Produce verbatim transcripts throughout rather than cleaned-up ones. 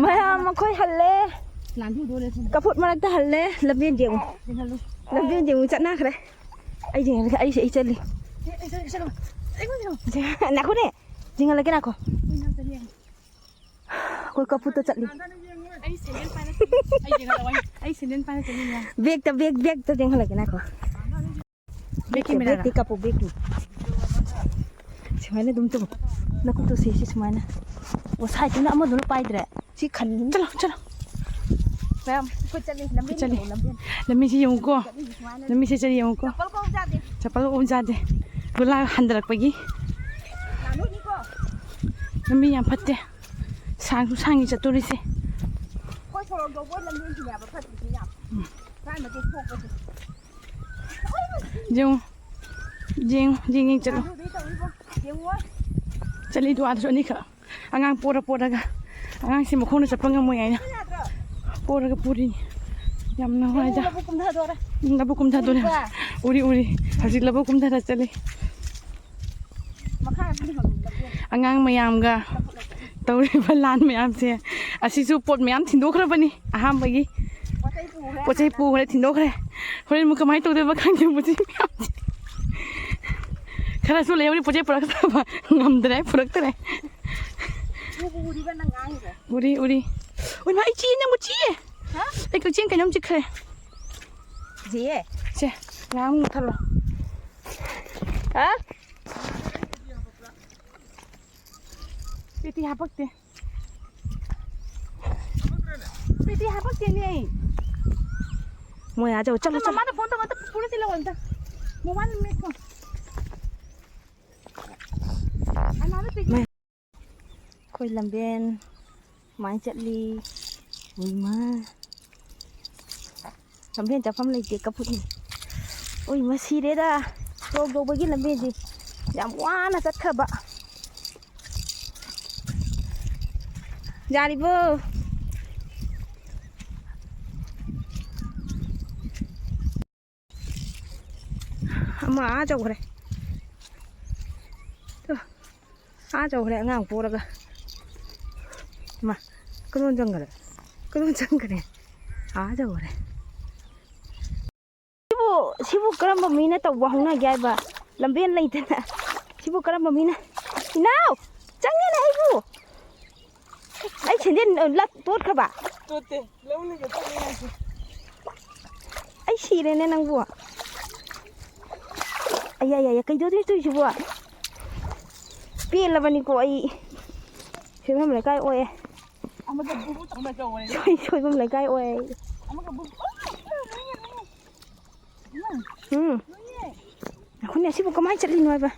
ꯃꯌꯥꯝ ꯃꯈꯣꯏ ꯍꯜꯂꯦ꯫ ꯀꯐꯨꯠ ꯃꯔꯛꯇ ꯍꯜꯂꯦ꯫ ꯂꯝꯖꯦꯟ ꯌꯦꯡꯉꯨ꯫ ꯂꯝꯖꯦꯟ ꯌꯦꯡꯉꯨ ꯆꯠꯅꯈ꯭ꯔꯦ꯫ ꯑꯩ ꯌꯦꯡꯉꯒꯦ꯫ ꯑꯩꯁꯦ ꯑꯩ ꯆꯠꯂꯤ꯫ ꯅꯥꯈꯣꯅꯦ꯫ ꯆꯤꯡꯍꯜꯂꯒꯦ ꯅꯥꯈꯣ꯫ ꯑꯩꯈꯣꯏ ꯀꯐꯨꯠꯇ ꯆꯠꯂꯤ꯫ ꯑꯩ ꯁꯦꯟꯗꯦꯜ ꯄꯥꯏꯔ ꯆꯠꯂꯤ꯫ ꯑꯩ ꯁꯦꯟꯗꯦꯜ ꯄꯥꯏꯔ ꯆꯠꯂꯤ꯫ ꯕꯦꯛꯇ ꯕꯦꯛ ꯕꯦꯛꯇ ꯆꯤꯡꯍꯜꯂꯒꯦ ꯅꯥꯈꯣ꯫ ꯕꯦꯛꯀꯤ ꯕꯦꯛꯇꯤ ꯀꯥꯞꯄꯨ ꯕꯦꯛꯇꯨ꯫ ꯁꯨꯃꯥꯏꯅ ꯑꯗꯨꯝ ꯇꯧ꯫ ꯅꯈꯨꯠꯇꯨ ꯁꯤ ꯁꯤ ꯁꯨꯃꯥꯏꯅ꯫ ꯑꯣ ꯁꯥꯏꯠꯇꯨꯅ ꯑꯃꯗꯨꯅ ꯄꯥꯏꯗ꯭ꯔꯦ꯫ ꯁꯤ ꯈꯟ꯫ ꯆꯠꯂꯣ ꯆꯠꯂꯣ꯫ ꯃꯌꯥꯝ ꯑꯩꯈꯣꯏ ꯆꯠꯂꯤ꯫ ꯂꯝꯕꯤ ꯆꯠꯂꯤ꯫ ꯌꯦꯡꯉꯣ, ꯂꯝꯕꯤ꯫ ꯂꯝꯕꯤꯁꯤ ꯌꯦꯡꯉꯨꯀꯣ꯫ ꯆꯠꯂꯤꯁꯤ ꯁꯨꯃꯥꯏꯅ꯫ ꯂꯝꯕꯤꯁꯦ ꯆꯠꯂꯤ ꯌꯦꯡꯉꯨꯀꯣ꯫ ꯆꯄꯜ ꯀꯧ ꯌꯥꯗꯦ꯫ ꯆꯄꯜ ꯎꯞ ꯌꯥꯗꯦ꯫ ꯒꯨꯂꯥ ꯍꯟꯊꯔꯛꯄꯒꯤ꯫ ꯂꯥꯟꯗꯣꯏꯅꯤꯀꯣ꯫ ꯂꯝꯕꯤ ꯌꯥꯝ ꯐꯠꯇꯦ꯫ ꯁꯥꯡꯁꯨ ꯁꯥꯡꯉꯤ ꯆꯠꯇꯣꯔꯤꯁꯦ꯫ ꯑꯩꯈꯣꯏ ꯁꯣꯔꯣꯛ ꯌꯧꯕ ꯂꯝꯕꯤꯁꯤꯅꯦꯕ ꯐꯠꯇ꯭ꯔꯤꯁꯤ ꯌꯥꯝ꯫ ꯎꯝ꯫ ꯁ꯭ꯋꯥꯏ ꯃꯇꯦꯛ ꯊꯣꯛꯄꯁꯦ꯫ ꯌꯦꯡꯉꯨ꯫ ꯌꯦꯡꯉꯨ ꯌꯦꯡ ꯌꯦꯡ ꯆꯠꯂꯨ꯫ ꯂꯥꯟꯗꯣꯏꯗꯤ ꯇꯧꯔꯤꯕꯣ꯫ ꯌꯦꯡꯉꯨ꯫ ꯆꯠꯂꯤꯗꯣ ꯑꯥꯗꯁꯨ ꯑꯅꯤꯈꯛ꯫ ꯑꯉꯥꯡ ꯄꯣꯔ ꯄꯣꯔꯒ꯫ ꯑꯉꯥꯡꯁꯤ ꯃꯈꯣꯡꯅ ꯆꯠꯄ ꯉꯝꯃꯣꯏ ꯍꯥꯏꯅ꯫ ꯄꯣꯔꯒ ꯄꯨꯔꯤꯅꯤ꯫ ꯌꯥꯝ ꯅꯨꯡꯉꯥꯏꯗ꯫ ꯂꯧꯕꯨꯛ ꯀꯨꯝꯊꯗꯣꯔꯦ꯫ ꯂꯧꯕꯨꯛ ꯀꯨꯝꯊꯗꯣꯔꯦ꯫ ꯎꯔꯤꯕ? ꯎꯔꯤ ꯎꯔꯤ꯫ ꯍꯧꯖꯤꯛ ꯂꯧꯕꯨꯛ ꯀꯨꯝꯊꯔ ꯆꯠꯂꯤ꯫ ꯃꯈꯥ ꯑꯗꯨꯝ ꯍꯪꯉꯨ, ꯂꯝꯖꯦꯜ꯫ ꯑꯉꯥꯡ ꯃꯌꯥꯝꯒ ꯇꯧꯔꯤꯕ ꯂꯥꯟ ꯃꯌꯥꯝꯁꯦ꯫ ꯑꯁꯤꯁꯨ ꯄꯣꯠ ꯃꯌꯥꯝ ꯊꯤꯟꯗꯣꯛꯈ꯭ꯔꯕꯅꯤ ꯑꯍꯥꯟꯕꯒꯤ꯫ ꯄꯣꯠ ꯆꯩ ꯄꯨꯈ꯭ꯔꯦ ꯄꯣꯠ ꯆꯩ ꯍꯥꯟꯅ꯫ ꯄꯨꯈ꯭ꯔꯦ ꯊꯤꯟꯗꯣꯛꯈ꯭ꯔꯦ꯫ ꯍꯣꯔꯦꯟ ꯑꯃꯨꯛ ꯀꯃꯥꯏꯅ ꯇꯧꯗꯣꯏꯕ ꯈꯪꯗꯦ ꯄꯣꯠ ꯆꯩ ꯃꯌꯥꯝꯁꯦ꯫ ꯈꯔꯁꯨ ꯂꯩꯍꯧꯔꯤ ꯄꯣꯠ ꯆꯩ ꯄꯨꯔꯛꯇꯕ꯫ ꯉꯝꯗ꯭ꯔꯦ ꯄꯨꯔꯛꯇ꯭ꯔꯦ꯫ ꯎꯕꯨ ꯎꯔꯤꯕ ꯅꯪ ꯉꯥꯡꯉꯤꯗꯣ? ꯎꯔꯤ ꯎꯔꯤ꯫ ꯎꯏ ꯃꯥ ꯑꯩ ꯆꯤꯛꯑꯦ ꯅꯪꯕꯨ ꯆꯤꯛꯑꯦ꯫ ꯍꯥ? ꯑꯩ ꯀꯛꯆꯦꯡ ꯀꯩꯅꯣꯝ ꯆꯤꯛꯈ꯭ꯔꯦ꯫ ꯆꯤꯛꯑꯦ? ꯁꯦ ꯉꯥ ꯑꯃꯨꯛ ꯊꯜꯂꯣ꯫ ꯍꯥ? ꯄꯦꯇꯤ ꯍꯥꯄꯛꯇꯦ꯫ ꯄꯦꯇꯤ ꯍꯥꯄꯛꯇꯦꯅꯦ ꯑꯩ꯫ ꯃꯣꯏ ꯑꯥ ꯆꯠꯂꯣ, ꯆꯠꯂꯣ, ꯆꯠꯂꯣ꯫ ꯃꯃꯥꯗ ꯐꯣꯟ ꯇꯧ, ꯑꯝꯇ ꯄꯨꯔ ꯆꯦꯜꯂꯛꯑꯣ ꯑꯝꯇ꯫ ꯃꯃꯥꯅ ꯃꯦꯠꯀꯣ꯫ ꯑꯅꯥꯗ ꯄꯦꯇꯤ꯫ ꯑꯩꯈꯣꯏ ꯂꯝꯕꯦꯟ ꯁꯨꯃꯥꯏꯅ ꯆꯠꯂꯤ꯫ ꯎꯏꯃ꯫ ꯂꯝꯕꯦꯟ ꯆꯠꯐꯝ ꯂꯩꯇꯦ, ꯀꯐꯨꯠꯅꯤ꯫ ꯎꯏꯃ ꯁꯤꯔꯦꯗ꯫ ꯁꯣꯔꯣꯛ ꯌꯧꯕꯒꯤ ꯂꯝꯕꯦꯟꯁꯦ ꯌꯥꯝ ꯋꯥꯅ ꯆꯠꯈ꯭ꯔꯕ꯫ ꯌꯥꯔꯤꯕꯣ? ꯑꯃ ꯑꯥ ꯆꯧꯈ꯭ꯔꯦ꯫ ꯇꯨ, ꯑꯥ ꯆꯧꯈ꯭ꯔꯦ ꯑꯉꯥꯡ ꯄꯣꯔꯒ꯫ ꯃꯥ, ꯀꯗꯣꯝ ꯆꯪꯈ꯭ꯔꯦ? ꯀꯗꯣꯝ ꯆꯪꯈ꯭ꯔꯦ? ꯑꯥ ꯌꯧꯈ꯭ꯔꯦ꯫ ꯁꯤꯕꯨ, ꯁꯤꯕꯨ ꯀꯔꯝꯕ ꯃꯤꯅ ꯇꯧꯕ ꯍꯧꯅꯒꯦ ꯍꯥꯏꯕ? ꯂꯝꯕꯦꯟ ꯂꯩꯇꯅ꯫ ꯁꯤꯕꯨ ꯀꯔꯝꯕ ꯃꯤꯅ? ꯏꯅꯥꯎ! ꯆꯪꯉꯦꯅꯦ ꯑꯩꯕꯨ! ꯑꯩ ꯁꯦꯟꯗꯦꯟ, ꯑ, ꯂꯠ-, ꯇꯣꯠꯈ꯭ꯔꯕ? ꯇꯣꯠꯇꯦ꯫ ꯂꯧꯅꯤꯒ ꯆꯠꯅꯤꯡꯉꯥꯏꯁꯦ꯫ ꯑꯩ ꯁꯤꯔꯦꯅꯦ ꯅꯪꯕꯨ꯫ ꯑꯌꯥ, ꯌꯥ, ꯌꯥ, ꯀꯩꯗꯧꯗꯣꯏꯅꯣ ꯇꯧꯔꯤꯁꯤꯕꯣ? ꯄꯦꯜꯂꯕꯅꯤꯀꯣ ꯑꯩ꯫ ꯁꯣꯏꯕꯝ ꯂꯩꯀꯥꯏ ꯑꯣꯏꯌꯦ꯫ ꯑꯃꯗ ꯕꯨꯕꯨ ꯇꯧꯅ ꯇꯧꯕꯅꯦ꯫ ꯁꯣꯏ-, ꯁꯣꯏꯕꯝ ꯂꯩꯀꯥꯏ ꯑꯣꯏꯌꯦ ꯑꯩ꯫ ꯑꯃꯒ ꯕꯨꯕꯨ, ꯑ, ꯂꯣꯏꯌꯦ, ꯂꯣꯏꯌꯦ꯫ ꯎꯝ꯫ ꯂꯣꯏꯌꯦ꯫ ꯉꯥꯏꯈꯣꯅꯦ, ꯑꯁꯤꯕꯨ ꯀꯃꯥꯏꯅ ꯆꯠꯂꯤꯅꯣ ꯍꯥꯏꯕ?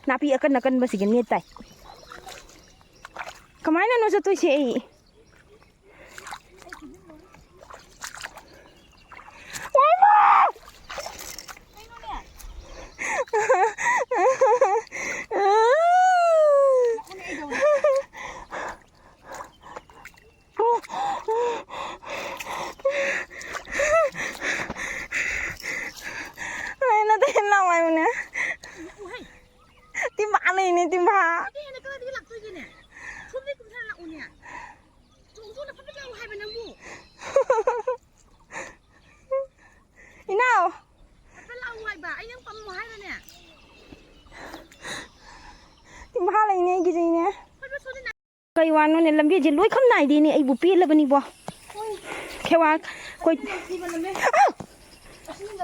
ꯅꯥꯄꯤ ꯑꯀꯟ ꯑꯀꯟꯕꯁꯤꯒ ꯅꯦꯠ ꯇꯥꯏ꯫ ꯀꯃꯥꯏꯅꯅꯣ ꯆꯠꯇꯣꯏꯁꯦ ꯑꯩ? ꯋꯥꯏꯃ! ꯑꯩ ꯅꯠꯇꯦ, ꯅꯥꯎ ꯍꯥꯏꯕꯅꯦ꯫ ꯇꯤꯝꯐꯥ ꯂꯩꯅꯦ, ꯇꯤꯝꯐꯥ꯫ ꯑꯗꯨ ꯍꯦꯟꯅ ꯀꯗꯥꯏꯗꯒꯤ ꯂꯥꯛꯇꯣꯏꯒꯦꯅꯦ? ꯁꯣꯝꯗꯩ ꯀꯨꯝꯊꯔ ꯂꯥꯛꯎꯅꯦ꯫ ꯆꯣꯡ ꯆꯣꯡꯅ ꯐꯠ ꯐꯠ ꯂꯥꯛꯎ ꯍꯥꯏꯕ ꯅꯪꯕꯨ꯫ ꯏꯅꯥꯎ꯫ ꯐꯠ ꯐꯠ ꯂꯥꯛꯎ ꯍꯥꯏꯕ꯫ ꯑꯩ ꯅꯪ ꯄꯝꯃꯣ ꯍꯥꯏꯔꯅꯦ꯫ ꯇꯤꯝꯐꯥ ꯂꯩꯅꯦ ꯑꯩꯒꯤꯁꯦ ꯏꯅꯦ꯫ ꯐꯠ ꯐꯠ ꯁꯣꯝꯗ ꯀꯩ ꯋꯥꯅꯣꯅꯦ, ꯂꯝꯕꯤꯁꯦ ꯂꯣꯏꯈꯝ ꯅꯥꯏꯗꯦꯅꯦ, ꯑꯩꯕꯨ ꯄꯦꯜꯂꯕꯅꯤꯕꯣ꯫ ꯈꯦꯋꯥ ꯀꯣꯏ-, ꯑꯥ!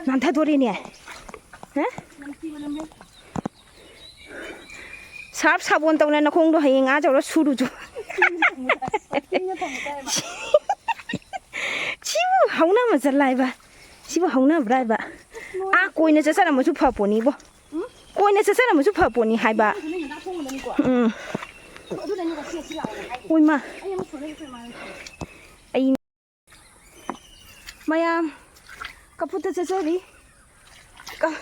ꯅꯥꯟꯊꯗꯣꯔꯦꯅꯦ꯫ ꯍꯥ? ꯁꯥꯔꯞ ꯁꯥꯕꯣꯟ ꯇꯧꯅ ꯅꯈꯣꯡꯗꯣ ꯍꯌꯦꯡ ꯑꯥ ꯌꯧꯔ ꯁꯨꯔꯨꯆꯣ꯫ ꯁꯤꯕꯨ ꯍꯧꯅ ꯃꯆꯜ ꯂꯥꯏꯕ꯫ ꯁꯤꯕꯨ ꯍꯧꯅꯕ꯭ꯔꯥ ꯍꯥꯏꯕ? ꯑꯥ ꯀꯣꯏꯅ ꯆꯠꯆꯔꯝꯃꯁꯨ ꯐꯄꯣꯠꯅꯤꯕꯣ꯫ ꯀꯣꯏꯅ ꯆꯠꯆꯔꯝꯃꯁꯨ ꯐꯄꯣꯠꯅꯤ ꯍꯥꯏꯕ꯫ ꯎꯝ꯫ ꯎꯏꯃ꯫ ꯑꯩ ꯃꯌꯥꯝ ꯀꯐꯨꯠꯇ ꯆꯠꯆꯔꯤ꯫ ꯀ-,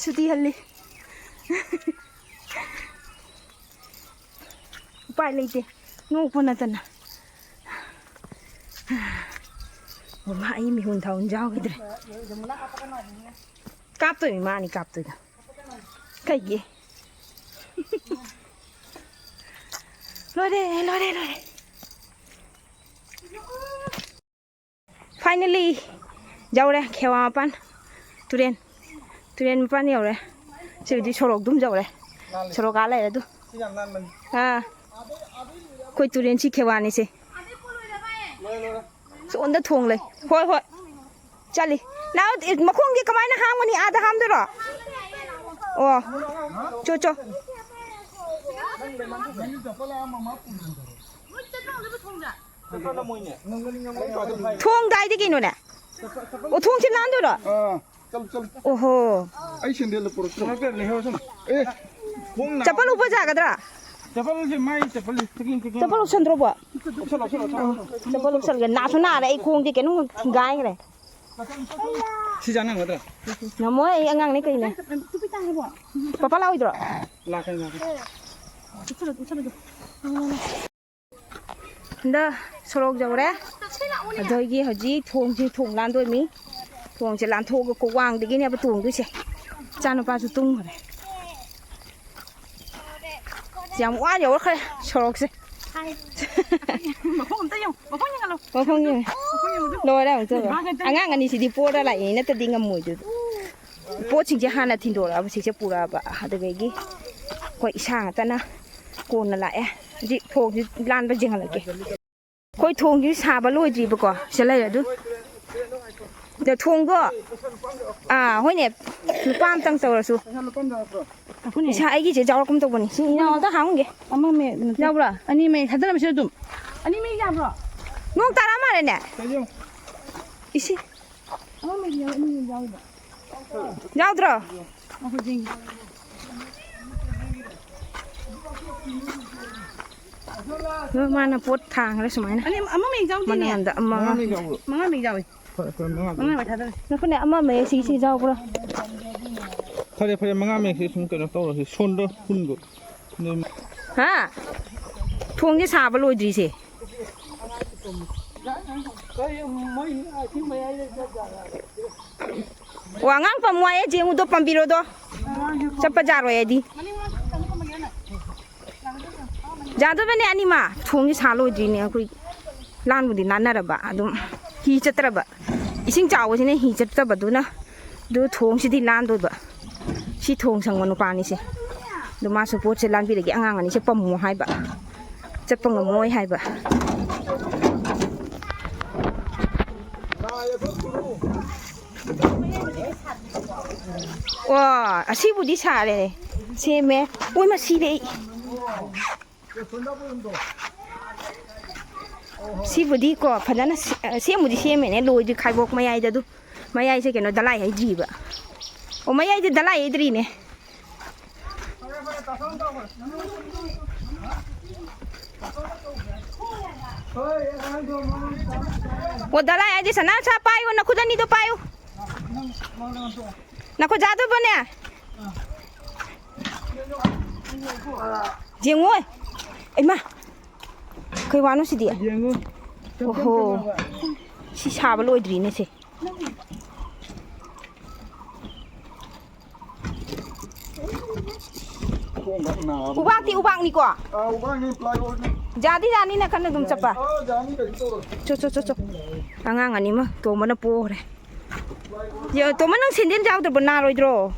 ꯁꯨꯇꯤ ꯍꯜꯂꯤ꯫ ꯎꯄꯥꯏ ꯂꯩꯇꯦ꯫ ꯅꯣꯛꯄ ꯅꯠꯇꯅ꯫ ꯃꯃꯥ, ꯑꯩ ꯃꯤꯍꯨꯟ ꯊꯥꯍꯨꯟ ꯌꯥꯎꯈꯤꯗ꯭ꯔꯦ꯫ ꯀꯥꯞꯇꯣꯏꯅꯤ, ꯃꯥꯅꯤ ꯀꯥꯞꯇꯣꯏꯗꯣ꯫ ꯀꯩꯒꯤ? ꯂꯣꯏꯔꯦ, ꯂꯣꯏꯔꯦ, ꯂꯣꯏꯔꯦ꯫ Finally ꯌꯧꯔꯦ ꯈꯦꯋꯥ ꯃꯄꯥꯟ꯫ ꯇꯨꯔꯦꯟ, ꯇꯨꯔꯦꯟ ꯃꯄꯥꯟ ꯌꯧꯔꯦ꯫ ꯁꯤꯕꯨꯗꯤ ꯁꯣꯔꯣꯛꯇꯨꯝ ꯌꯧꯔꯦ꯫ ꯁꯣꯔꯣꯛ ꯑꯥ ꯂꯩꯔꯦ ꯑꯗꯨ꯫ ꯑꯥ꯫ ꯑꯩꯈꯣꯏ ꯇꯨꯔꯦꯟꯁꯤ ꯈꯦꯋꯥꯅꯤꯁꯦ꯫ ꯁꯣꯝꯗ ꯊꯣꯡ ꯂꯩ꯫ ꯍꯣꯏ, ꯍꯣꯏ꯫ ꯆꯠꯂꯤ꯫ ꯅꯥꯎ, ꯃꯈꯣꯡꯗꯤ ꯀꯃꯥꯏꯅ ꯍꯥꯝꯒꯅꯤ? ꯑꯥꯗ ꯍꯥꯝꯗꯣꯏꯔꯣ? ꯑꯣ꯫ ꯆꯣ, ꯆꯣ꯫ ꯊꯣꯡꯗꯥꯏꯗꯤ ꯀꯩꯅꯣꯅꯦ? ꯑꯣ, ꯊꯣꯡꯁꯤ ꯂꯥꯟꯗꯣꯏꯔꯣ? ꯑꯥ, ꯆꯠꯂꯨ, ꯆꯠꯂꯨ꯫ ꯑꯣꯍꯣ꯫ ꯑꯩ ꯁꯦꯟꯗꯦꯜꯗꯣ ꯄꯨꯔꯛꯇ꯭ꯔꯣ? ꯑꯦ, ꯆꯄꯜ ꯎꯞꯄ ꯌꯥꯒꯗ꯭ꯔꯥ? ꯆꯄꯜꯁꯦ ꯃꯥꯏ ꯆꯄꯜ ꯆꯤꯀꯤꯡ ꯆꯤꯀꯤꯡ ꯆꯄꯜ ꯎꯞꯁꯟꯗ꯭ꯔꯣꯕꯣ? ꯎꯞꯁꯜꯂꯣ, ꯎꯞꯁꯜꯂꯣ, ꯎꯞꯁꯜꯂꯣ꯫ ꯆꯄꯜ ꯎꯞꯁꯜꯒꯦ꯫ ꯅꯥꯁꯨ ꯅꯥꯔꯦ, ꯑꯩ ꯈꯣꯡꯗꯤ ꯀꯩꯅꯣꯝ ꯒꯥꯏꯈ꯭ꯔꯦ꯫ ꯁꯤ ꯆꯥꯅꯤꯡꯒꯗ꯭ꯔꯥ? ꯉꯝꯃꯣꯏ, ꯑꯩ ꯑꯉꯥꯡꯅꯦ ꯀꯩꯅꯦ꯫ ꯄꯄꯥ ꯂꯥꯛꯑꯣꯏꯗ꯭ꯔꯣ? ꯂꯥꯛꯀꯅꯤ, ꯂꯥꯛꯀꯅꯤ꯫ ꯍꯟꯗꯛ ꯁꯣꯔꯣꯛ ꯌꯧꯔꯦ꯫ ꯑꯗꯒꯤ ꯍꯧꯖꯤꯛ ꯊꯣꯡꯁꯤ ꯊꯣꯡ ꯂꯥꯟꯗꯣꯏꯃꯤ꯫ ꯊꯣꯡꯁꯦ ꯂꯥꯟꯊꯣꯛꯑꯒ ꯀꯣꯛꯋꯥꯡꯗꯒꯤꯅꯦꯕ ꯇꯣꯡꯗꯣꯏꯁꯦ꯫ ꯏꯆꯥꯅꯨꯄꯥꯁꯨ ꯇꯨꯝꯈ꯭ꯔꯦ꯫ ꯌꯥꯝ ꯋꯥꯅ ꯌꯧꯔꯛꯈ꯭ꯔꯦ ꯁꯣꯔꯣꯛꯁꯦ꯫ ꯃꯈꯣꯡ ꯑꯝꯇ ꯌꯦꯡꯉꯨ, ꯃꯈꯣꯡ ꯌꯦꯡꯍꯜꯂꯣ꯫ ꯃꯈꯣꯡ ꯌꯦꯡꯉꯨ꯫ ꯃꯈꯣꯡ ꯌꯦꯡꯉꯨ꯫ ꯂꯣꯏꯔꯦ ꯑꯃꯨꯛ ꯇꯧꯔꯦ꯫ ꯃꯥ ꯀꯩꯅꯣ ꯇꯧ- ꯑꯉꯥꯡ ꯑꯅꯤꯁꯤꯗꯤ ꯄꯣꯔ ꯂꯥꯛꯏꯅꯤ, ꯅꯠꯇ꯭ꯔꯗꯤ ꯉꯝꯃꯣꯏꯗꯣꯏꯗꯣ꯫ ꯄꯣꯠꯁꯤꯡꯁꯦ ꯍꯥꯟꯅ ꯊꯤꯟꯗꯣꯔꯛꯑꯕ, ꯁꯤꯁꯦ ꯄꯨꯔꯛꯑꯕ꯫ ꯑꯗꯨꯗꯒꯤ ꯑꯩꯈꯣꯏ ꯏꯁꯥ ꯉꯥꯛꯇꯅ ꯀꯣꯟꯅ ꯂꯥꯛꯑꯦ꯫ ꯍꯧꯖꯤꯛ ꯊꯣꯡꯁꯤ ꯂꯥꯟꯕ ꯌꯦꯡꯍꯜꯂꯛꯀꯦ꯫ ꯑꯩꯈꯣꯏ ꯊꯣꯡꯁꯤ ꯁꯥꯕ ꯂꯣꯏꯗ꯭ꯔꯤꯕꯀꯣ꯫ ꯁꯤꯗ ꯂꯩꯔꯦ ꯑꯗꯨ꯫ ꯑꯗ ꯊꯣꯡꯗꯣ꯫ ꯑꯥ, ꯍꯣꯏꯅꯦ꯫ ꯂꯨꯄꯥ ꯑꯝꯇꯪ ꯇꯧꯔꯁꯨ꯫ ꯄꯩꯁꯥ ꯂꯨꯄꯥ ꯑꯝꯇ ꯅꯠꯇ꯭ꯔꯣ? ꯉꯥꯏꯈꯣꯅꯦ꯫ ꯏꯁꯥ ꯑꯩꯒꯤꯁꯦ ꯌꯥꯎꯔꯛꯀꯨꯝ ꯇꯧꯕꯅꯤ꯫ ꯁꯤ ꯏꯅꯥꯎ ꯑꯝꯇ ꯍꯥꯡꯉꯨꯒꯦ꯫ ꯑꯃ ꯃꯦ-, ꯅꯠꯇꯦ꯫ ꯌꯥꯎꯕ꯭ꯔꯥ? ꯑꯅꯤ ꯃꯦ-, ꯊꯥꯗꯔꯝꯃꯤꯁꯦ ꯑꯗꯨꯝ꯫ ꯑꯅꯤ ꯃꯦ ꯌꯥꯕ꯭ꯔꯣ? ꯅꯣꯡ ꯇꯥꯔꯛꯑ ꯃꯥꯜꯂꯦꯅꯦ꯫ ꯀꯩꯅꯣ? ꯏꯁꯤ꯫ ꯑꯃ ꯃꯦ ꯌꯥꯎ-, ꯑꯅꯤ ꯃꯦ ꯌꯥꯎꯔꯤꯕ꯫ ꯌꯥꯎꯗ꯭ꯔꯣ? ꯉꯥꯏꯈꯣ, ꯌꯦꯡꯒꯦ꯫ ꯃꯥꯅ ꯄꯣꯠ ꯊꯥꯡꯈ꯭ꯔꯦ ꯁꯨꯃꯥꯏꯅ꯫ ꯑꯅꯤ, ꯑꯃ ꯃꯦ ꯌꯥꯎꯗꯦꯅꯦ꯫ ꯃꯅꯥꯟꯗ ꯑꯃ꯫ ꯃꯉꯥ ꯃꯦ ꯌꯥꯎꯕ꯭ꯔꯣ? ꯃꯉꯥ ꯃꯦ ꯌꯥꯎꯏ꯫ ꯐꯔꯦ, ꯐꯔꯦ, ꯃꯉꯥ ꯃꯦ꯫ ꯃꯉꯥ ꯃꯦ ꯊꯥꯗꯔꯦ꯫ ꯉꯥꯏꯈꯣꯅꯦ, ꯑꯃ ꯃꯦ ꯁꯤ, ꯁꯤ ꯌꯥꯎꯕ꯭ꯔꯥ? ꯐꯔꯦ, ꯐꯔꯦ, ꯃꯉꯥ ꯃꯦ ꯁꯤ ꯁꯨꯝ ꯀꯩꯅꯣ ꯇꯧꯔꯁꯤ꯫ ꯁꯣꯟꯗꯣ ꯍꯨꯟꯒꯣ꯫ ꯑꯗꯨꯝ ꯍꯥ? ꯊꯣꯡꯁꯦ ꯁꯥꯕ ꯂꯣꯏꯗ꯭ꯔꯤꯁꯦ꯫ ꯋꯥ ꯉꯥꯡ ꯄꯝꯃꯣ ꯍꯥꯏꯌꯦ, ꯖꯦꯡꯉꯨꯗꯣ ꯄꯝꯕꯤꯔꯣꯗꯣ꯫ ꯆꯠꯄ ꯌꯥꯔꯣꯏ ꯑꯩꯗꯤ꯫ ꯌꯥꯗꯕꯅꯦ ꯑꯅꯤꯃ꯫ ꯊꯣꯡꯁꯦ ꯁꯥ ꯂꯣꯏꯗ꯭ꯔꯤꯅꯦ ꯑꯩꯈꯣꯏ꯫ ꯂꯥꯟꯕꯨꯗꯤ ꯂꯥꯟꯅꯔꯕ, ꯑꯗꯨꯝ ꯍꯤ ꯆꯠꯇ꯭ꯔꯕ꯫ ꯏꯁꯤꯡ ꯆꯥꯎꯕꯁꯤꯅ ꯍꯤ ꯆꯠꯇꯕꯗꯨꯅ꯫ ꯑꯗꯨ ꯊꯣꯡꯁꯤꯗꯤ ꯂꯥꯟꯗꯣꯏꯕ꯫ ꯁꯤ ꯊꯣꯡ ꯁꯪꯕ ꯅꯨꯄꯥꯅꯤꯁꯦ꯫ ꯑꯗꯨ ꯃꯥꯁꯨ ꯄꯣꯠꯁꯦ ꯂꯥꯟꯕꯤꯔꯒꯦ, ꯑꯉꯥꯡ ꯑꯅꯤꯁꯦ ꯄꯝꯃꯣ ꯍꯥꯏꯕ꯫ ꯆꯠꯄ ꯉꯝꯃꯣꯏ ꯍꯥꯏꯕ꯫ ꯑꯣ, ꯑꯁꯤꯕꯨꯗꯤ ꯁꯥꯔꯦ꯫ ꯁꯦꯝꯃꯦ꯫ ꯎꯏ, ꯃꯁꯤꯗꯤ ꯑꯩ꯫ ꯁꯤꯕꯨꯗꯤ ꯀꯣ, ꯐꯖꯅ ꯁꯦ-, ꯁꯦꯝꯕꯨꯗꯤ ꯁꯦꯝꯃꯦꯅꯦ, ꯂꯣꯏꯗ꯭ꯔꯤ꯫ ꯈꯥꯏꯕꯣꯛ ꯃꯌꯥꯏꯗ ꯑꯗꯨ, ꯃꯌꯥꯏꯁꯦ ꯀꯩꯅꯣ, ꯗꯂꯥꯏ ꯍꯩꯗ꯭ꯔꯤꯕ꯫ ꯑꯣ, ꯃꯌꯥꯏꯁꯦ ꯗꯂꯥꯏ ꯍꯩꯗ꯭ꯔꯤꯅꯦ꯫ ꯑꯣ, ꯗꯂꯥꯏ ꯍꯥꯏꯗꯤ ꯁꯅꯥ ꯁꯥ ꯄꯥꯏꯌꯨ, ꯅꯈꯨꯠ ꯑꯅꯤꯗꯣ ꯄꯥꯏꯌꯨ꯫ ꯅꯈꯨꯠ ꯆꯥꯗꯕꯅꯦ꯫ ꯌꯦꯡꯉꯣꯏ꯫ ꯏꯃꯥ꯫ ꯀꯩ ꯋꯥꯅꯣ ꯁꯤꯗꯤ? ꯌꯦꯡꯉꯨ꯫ ꯑꯣꯍꯣ꯫ ꯁꯤ ꯁꯥꯕ ꯂꯣꯏꯗ꯭ꯔꯤꯅꯦ ꯁꯦ꯫ ꯈꯣꯡꯒ ꯅꯥꯕ꯫ ꯎꯕꯥꯛꯇꯤ ꯎꯕꯥꯛꯅꯤꯀꯣ? ꯑꯥ, ꯎꯕꯥꯛꯅꯤ, plywoodꯅꯤ꯫ ꯌꯥꯗꯤ ꯌꯥꯅꯤ ꯅꯥꯀꯟ ꯑꯗꯨꯝ ꯆꯠꯄ꯫ ꯑꯥ, ꯌꯥꯅꯤ, ꯀꯩꯁꯨ ꯇꯧꯔꯣꯏ꯫ ꯆꯣ, ꯆꯣ, ꯆꯣ, ꯆꯣ꯫ ꯑꯉꯥꯡ ꯑꯅꯤꯃꯛ ꯇꯣꯝꯕꯅ ꯄꯣꯈ꯭ꯔꯦ꯫ ꯌꯥ, ꯇꯣꯝꯕ, ꯅꯪ ꯁꯦꯟꯗꯦꯜ ꯌꯥꯎꯗ꯭ꯔꯕꯣ? ꯅꯥꯔꯣꯏꯗ꯭ꯔꯣ?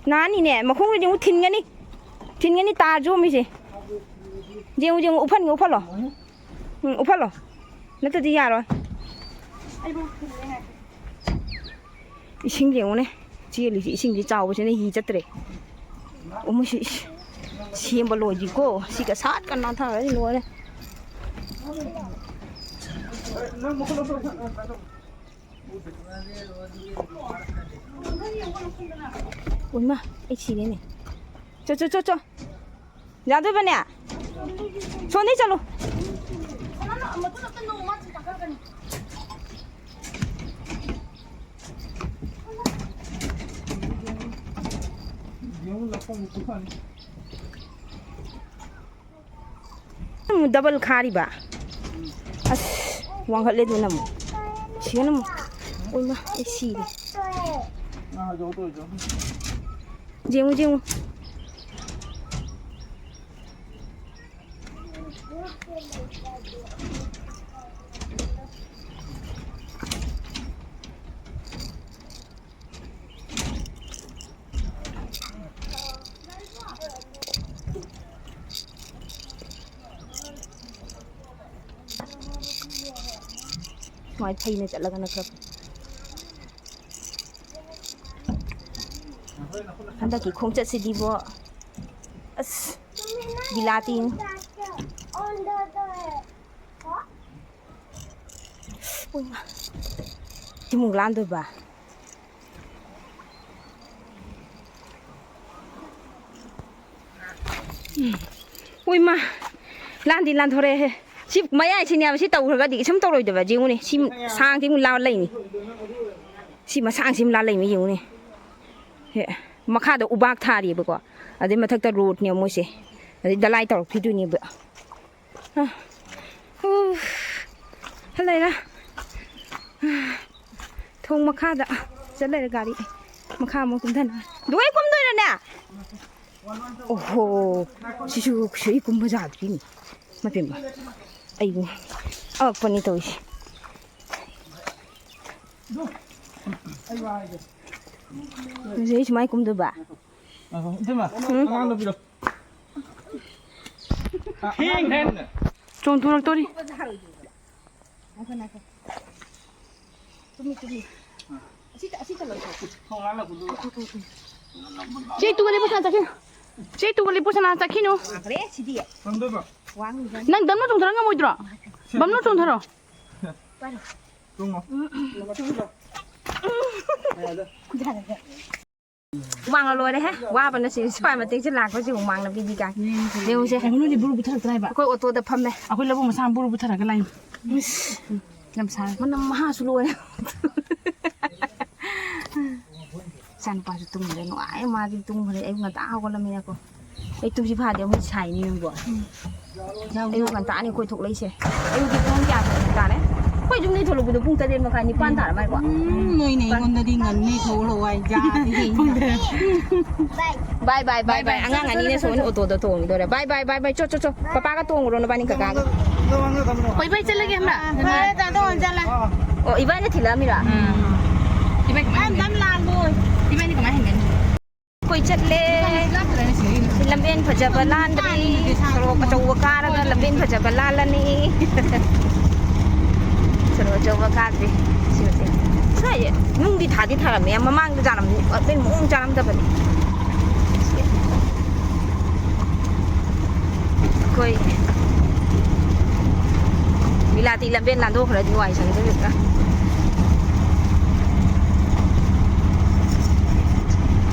ꯅꯥꯅꯤꯅꯦ, ꯃꯈꯣꯡꯗꯨꯗꯤ ꯑꯃꯨꯛ ꯊꯤꯟꯒꯅꯤ꯫ ꯊꯤꯟꯒꯅꯤ, ꯇꯥꯔ ꯌꯣꯝꯃꯤꯁꯦ꯫ ꯌꯦꯡꯉꯨ, ꯌꯦꯡꯉꯨ, ꯎꯐꯟꯒꯦ, ꯎꯐꯜꯂꯣ꯫ ꯎꯝ, ꯎꯐꯜꯂꯣ꯫ ꯅꯠꯇ꯭ꯔꯗꯤ ꯌꯥꯔꯣꯏ꯫ ꯏꯁꯤꯡ ꯌꯦꯡꯉꯨꯅꯦ꯫ ꯆꯦꯜꯂꯤꯁꯤ ꯏꯁꯤꯡꯁꯤ ꯆꯥꯎꯕꯁꯤꯅ ꯍꯤ ꯆꯠꯇ꯭ꯔꯦ꯫ ꯑꯃꯨꯛꯁꯤ ꯏꯁ-, ꯁꯦꯝꯕ ꯂꯣꯏꯗ꯭ꯔꯤꯀꯣ꯫ ꯁꯤꯒ ꯁꯥꯠꯀ ꯅꯥꯟꯊꯔꯗꯤ ꯂꯣꯏꯔꯦ꯫ ꯎꯏꯃꯥ, ꯑꯩ ꯁꯤꯔꯦꯅꯦ꯫ ꯆꯣ, ꯆꯣ, ꯆꯣ, ꯆꯣ꯫ ꯌꯥꯗꯣꯏꯕꯅꯦ? ꯁꯣꯟꯗꯩ ꯆꯠꯂꯨ꯫ ꯑꯃꯨꯛ ꯗꯕꯜ ꯈꯥꯔꯤꯕ꯫ ꯑꯁ, ꯋꯥꯡꯈꯠꯂꯦ ꯑꯗꯨꯅ ꯑꯃꯨꯛ꯫ ꯁꯤꯒꯅ ꯑꯃꯨꯛ꯫ ꯑꯣꯏꯃꯥ, ꯑꯩ ꯁꯤꯔꯦ꯫ ꯌꯦꯡꯉꯨ, ꯌꯦꯡꯉꯨ꯫ ꯁꯨꯃꯥꯏꯅ ꯐꯩꯅ ꯆꯠꯂꯒꯅ ꯈꯔ ꯐꯩ꯫ ꯍꯟꯗꯛꯀꯤ ꯈꯣꯡꯆꯠꯁꯤꯗꯤꯕꯣ, ꯑꯁ, ꯕꯤꯂꯥꯇꯤꯅꯤ꯫ ꯎꯏꯃꯥ꯫ ꯁꯤꯃꯨꯛ ꯂꯥꯟꯗꯣꯏꯕ? ꯎꯝ꯫ ꯎꯏꯃꯥ꯫ ꯂꯥꯟꯗꯤ ꯂꯥꯟꯊꯣꯔꯛꯑꯦꯍꯦ꯫ ꯁꯤ ꯃꯌꯥꯏꯁꯤꯅꯦꯕ, ꯁꯤ ꯇꯧꯈ꯭ꯔꯒꯗꯤ ꯁꯨꯝ ꯇꯧꯔꯣꯏꯗꯕ꯫ ꯌꯦꯡꯉꯨꯅꯦ꯫ ꯁꯤ ꯁꯥꯡꯁꯤ ꯑꯃꯨꯛ ꯂꯥꯟ ꯂꯩꯅꯤ꯫ ꯁꯤ ꯃꯁꯥꯡꯁꯤ ꯑꯃꯨꯛ ꯂꯥꯟ ꯂꯩꯅꯤ, ꯌꯦꯡꯉꯨꯅꯦ꯫ ꯍꯦ꯫ ꯃꯈꯥꯗ ꯎꯕꯥꯛ ꯊꯥꯔꯤꯕꯀꯣ꯫ ꯑꯗꯩ ꯃꯊꯛꯇ ꯔꯣꯗꯅꯦ ꯃꯣꯏꯁꯦ꯫ ꯑꯗꯩ ꯗꯂꯥꯏ ꯇꯧꯔꯛꯈꯤꯗꯣꯏꯅꯦꯕ꯫ ꯑ, ꯎ, ꯍꯜꯂꯛꯑꯦ꯫ ꯊꯣꯡ ꯃꯈꯥꯗ ꯆꯠ ꯂꯩꯔꯦ ꯒꯥꯔꯤ꯫ ꯃꯈꯥ ꯑꯃꯨꯛ ꯀꯨꯝꯊꯅ꯫ ꯂꯣꯏ ꯀꯨꯝꯗꯣꯏꯔꯅꯦ? ꯑꯣꯍꯣ, ꯁꯤꯁꯨ ꯁꯤ ꯀꯨꯝꯕ ꯌꯥꯗ꯭ꯔꯤꯅꯤ꯫ ꯃꯇꯦꯡ ꯑꯩꯕꯨ ꯑꯉꯛꯄꯅꯤ ꯇꯧꯔꯤꯁꯦ꯫ ꯍꯧꯖꯤꯛ ꯑꯩ ꯁꯨꯃꯥꯏ ꯀꯨꯝꯗꯣꯏꯕ? ꯏꯇꯩꯃ, ꯑꯉꯥꯡꯗꯣ ꯄꯤꯔꯣ꯫ ꯆꯣꯡꯊꯣꯔꯛꯇꯣꯔꯤ꯫ ꯉꯥꯏꯈꯣ, ꯉꯥꯏꯈꯣ꯫ ꯇꯨꯝꯃꯤ, ꯇꯨꯝꯃꯤ꯫ ꯑꯁꯤ, ꯑꯁꯤ ꯆꯠꯂꯣ꯫ ꯊꯣꯡ ꯂꯥꯜꯂꯛꯄꯗꯨ꯫ ꯆꯦ ꯇꯨꯒ ꯂꯦꯞꯄꯨ ꯁꯅꯥ ꯆꯠꯈꯤꯅꯨ꯫ ꯆꯦ ꯇꯨꯒ ꯂꯦꯞꯄꯨ ꯁꯅꯥ ꯆꯠꯈꯤꯅꯨ꯫ ꯂꯥꯛꯈ꯭ꯔꯦ ꯁꯤꯗꯤ꯫ ꯀꯝꯗꯧꯕ? ꯋꯥꯡꯉꯤꯕ꯫ ꯅꯪ ꯗꯝꯅ ꯆꯣꯡꯊꯔ ꯉꯝꯃꯣꯏꯗ꯭ꯔꯣ? ꯕꯝꯅ ꯆꯣꯡꯊꯔꯣ꯫ ꯄꯥꯏꯔꯣ꯫ ꯇꯨꯝꯃꯣ꯫ ꯌꯥꯔꯦ꯫ ꯍꯨꯃꯥꯡꯅ ꯂꯣꯏꯔꯦꯍꯦ꯫ ꯋꯥꯕꯅ ꯁꯤ ꯁ꯭ꯋꯥꯏ ꯃꯇꯦꯛꯁꯦ ꯂꯥꯛꯄꯁꯤ ꯍꯨꯃꯥꯡꯅ ꯄꯤꯕꯤ ꯀꯥꯏ꯫ ꯌꯦꯡꯉꯨꯁꯦ꯫ ꯑꯩꯈꯣꯏ ꯅꯣꯏꯗꯤ ꯕꯨꯔꯨ ꯄꯨꯊꯔꯛꯇ꯭ꯔꯥ ꯍꯥꯏꯕ? ꯑꯩꯈꯣꯏ ꯑꯣꯇꯣꯗ ꯐꯝꯃꯦ꯫ ꯑꯩꯈꯣꯏ ꯂꯧꯕꯨꯛ ꯃꯆꯥ ꯕꯨꯔꯨ ꯄꯨꯊꯔꯒ ꯂꯥꯛꯏꯅꯤ꯫ ꯏꯁ, ꯌꯥꯝ ꯁꯥꯏ꯫ ꯃꯅꯝ ꯃꯍꯥꯁꯨ ꯂꯣꯏꯔꯦ꯫ ꯏꯆꯥꯅꯨꯄꯥꯁꯨ ꯇꯨꯝꯈ꯭ꯔꯦ꯫ ꯅꯨꯡꯉꯥꯏ, ꯃꯥꯗꯤ ꯇꯨꯝꯈ꯭ꯔꯦ꯫ ꯑꯌꯨꯛ ꯉꯟꯇꯥ ꯍꯧꯒꯠꯂꯝꯃꯤꯅꯀꯣ꯫ ꯑꯩ ꯇꯨꯝꯁꯤ ꯐꯥꯗꯦ, ꯑꯃꯨꯛ ꯁꯥꯏꯅꯤ ꯅꯪꯕꯣ꯫ ꯎꯝ꯫ ꯑꯌꯨꯛ ꯉꯟꯇꯥꯅꯤ ꯑꯩꯈꯣꯏ ꯊꯣꯛꯂꯛꯏꯁꯦ꯫ ꯑꯌꯨꯛꯀꯤ ꯄꯨꯡ ꯀꯌꯥ ꯇꯥꯔꯦ? ꯌꯨꯝꯗꯩ ꯊꯣꯛꯂꯛꯄꯗꯣ ꯄꯨꯡ ꯇꯔꯦꯠ ꯃꯈꯥꯏ, ꯅꯤꯄꯥꯟ ꯇꯥꯔ ꯃꯥꯜꯂꯦꯀꯣ꯫ ꯎꯝ, ꯅꯣꯏꯅ ꯑꯩꯉꯣꯟꯗꯗꯤ ꯉꯟꯅ ꯊꯣꯛꯂꯛꯑꯣ ꯍꯥꯏ, ꯌꯥꯗꯦ꯫ ꯄꯨꯡ ꯇꯔꯦꯠ꯫ ꯕꯥꯏ, ꯕꯥꯏ, ꯕꯥꯏ, ꯕꯥꯏ, ꯕꯥꯏ꯫ ꯆꯠꯂꯣ, ꯑꯉꯥꯡ ꯆꯠꯂꯣ, ꯑꯅꯤꯅ ꯆꯠꯂꯣ, ꯁꯣꯝ ꯆꯠꯂꯣ꯫ ꯑꯣꯇꯣꯗ ꯇꯣꯡꯈꯤꯗꯣꯔꯦ꯫ ꯕꯥꯏ, ꯕꯥꯏ, ꯕꯥꯏ, ꯕꯥꯏ꯫ ꯆꯣ, ꯆꯣ, ꯆꯣ꯫ ꯄꯄꯥꯒ ꯇꯣꯡꯉꯨꯔꯣ ꯅꯕꯥꯅꯤ ꯀꯀꯥꯒ꯫ ꯀꯣꯏꯕ ꯆꯠꯂꯒꯦ ꯈꯪꯕ꯭ꯔꯥ? ꯐꯔꯦ, ꯇꯥꯗꯣ, ꯆꯠꯂꯦ꯫ ꯑꯣ, ꯏꯕꯥꯅꯤꯅ ꯊꯤꯜꯂꯛꯑꯃꯤꯔꯣ? ꯎꯝ꯫ ꯏꯕꯥꯅꯤ ꯀꯃꯥꯏꯅ ꯌꯥꯝ ꯍꯦꯟꯒꯅꯤ? ꯌꯥꯝ ꯂꯥꯡꯕ ꯑꯣꯏ꯫ ꯏꯕꯥꯅꯤ ꯀꯃꯥꯏꯅ ꯍꯦꯟꯒꯅꯤ? ꯑꯩꯈꯣꯏ ꯆꯠꯂꯦ꯫ ꯂꯝꯕꯦꯟ ꯐꯖꯕ ꯂꯥꯟꯗ꯭ꯔꯤ꯫ ꯁꯣꯔꯣꯛ ꯑꯆꯧꯕ ꯀꯥꯔꯒ ꯂꯝꯕꯦꯟ ꯐꯖꯕ ꯂꯥꯜꯂꯅꯤ꯫ ꯁꯣꯔꯣꯛ ꯑꯆꯧꯕ ꯀꯥꯗ꯭ꯔꯤ꯫ ꯁꯤ ꯍꯧꯖꯤꯛ꯫ ꯁ꯭ꯋꯥꯏꯁꯦ ꯅꯨꯡꯗꯤ ꯊꯥꯗꯤ ꯊꯥꯔꯝꯃꯦ꯫ ꯃꯃꯥꯡꯗ ꯆꯥꯔꯝ-, ꯑꯇꯩ ꯃꯑꯣꯡ ꯆꯥꯔꯝꯗꯕꯅꯤ꯫ ꯑꯩꯈꯣꯏ ꯕꯤꯂꯥꯇꯤ ꯂꯝꯕꯦꯟ ꯂꯥꯟꯊꯣꯛꯈ꯭ꯔꯗꯤ ꯋꯥꯏ ꯁꯪꯗꯣꯏꯕ꯫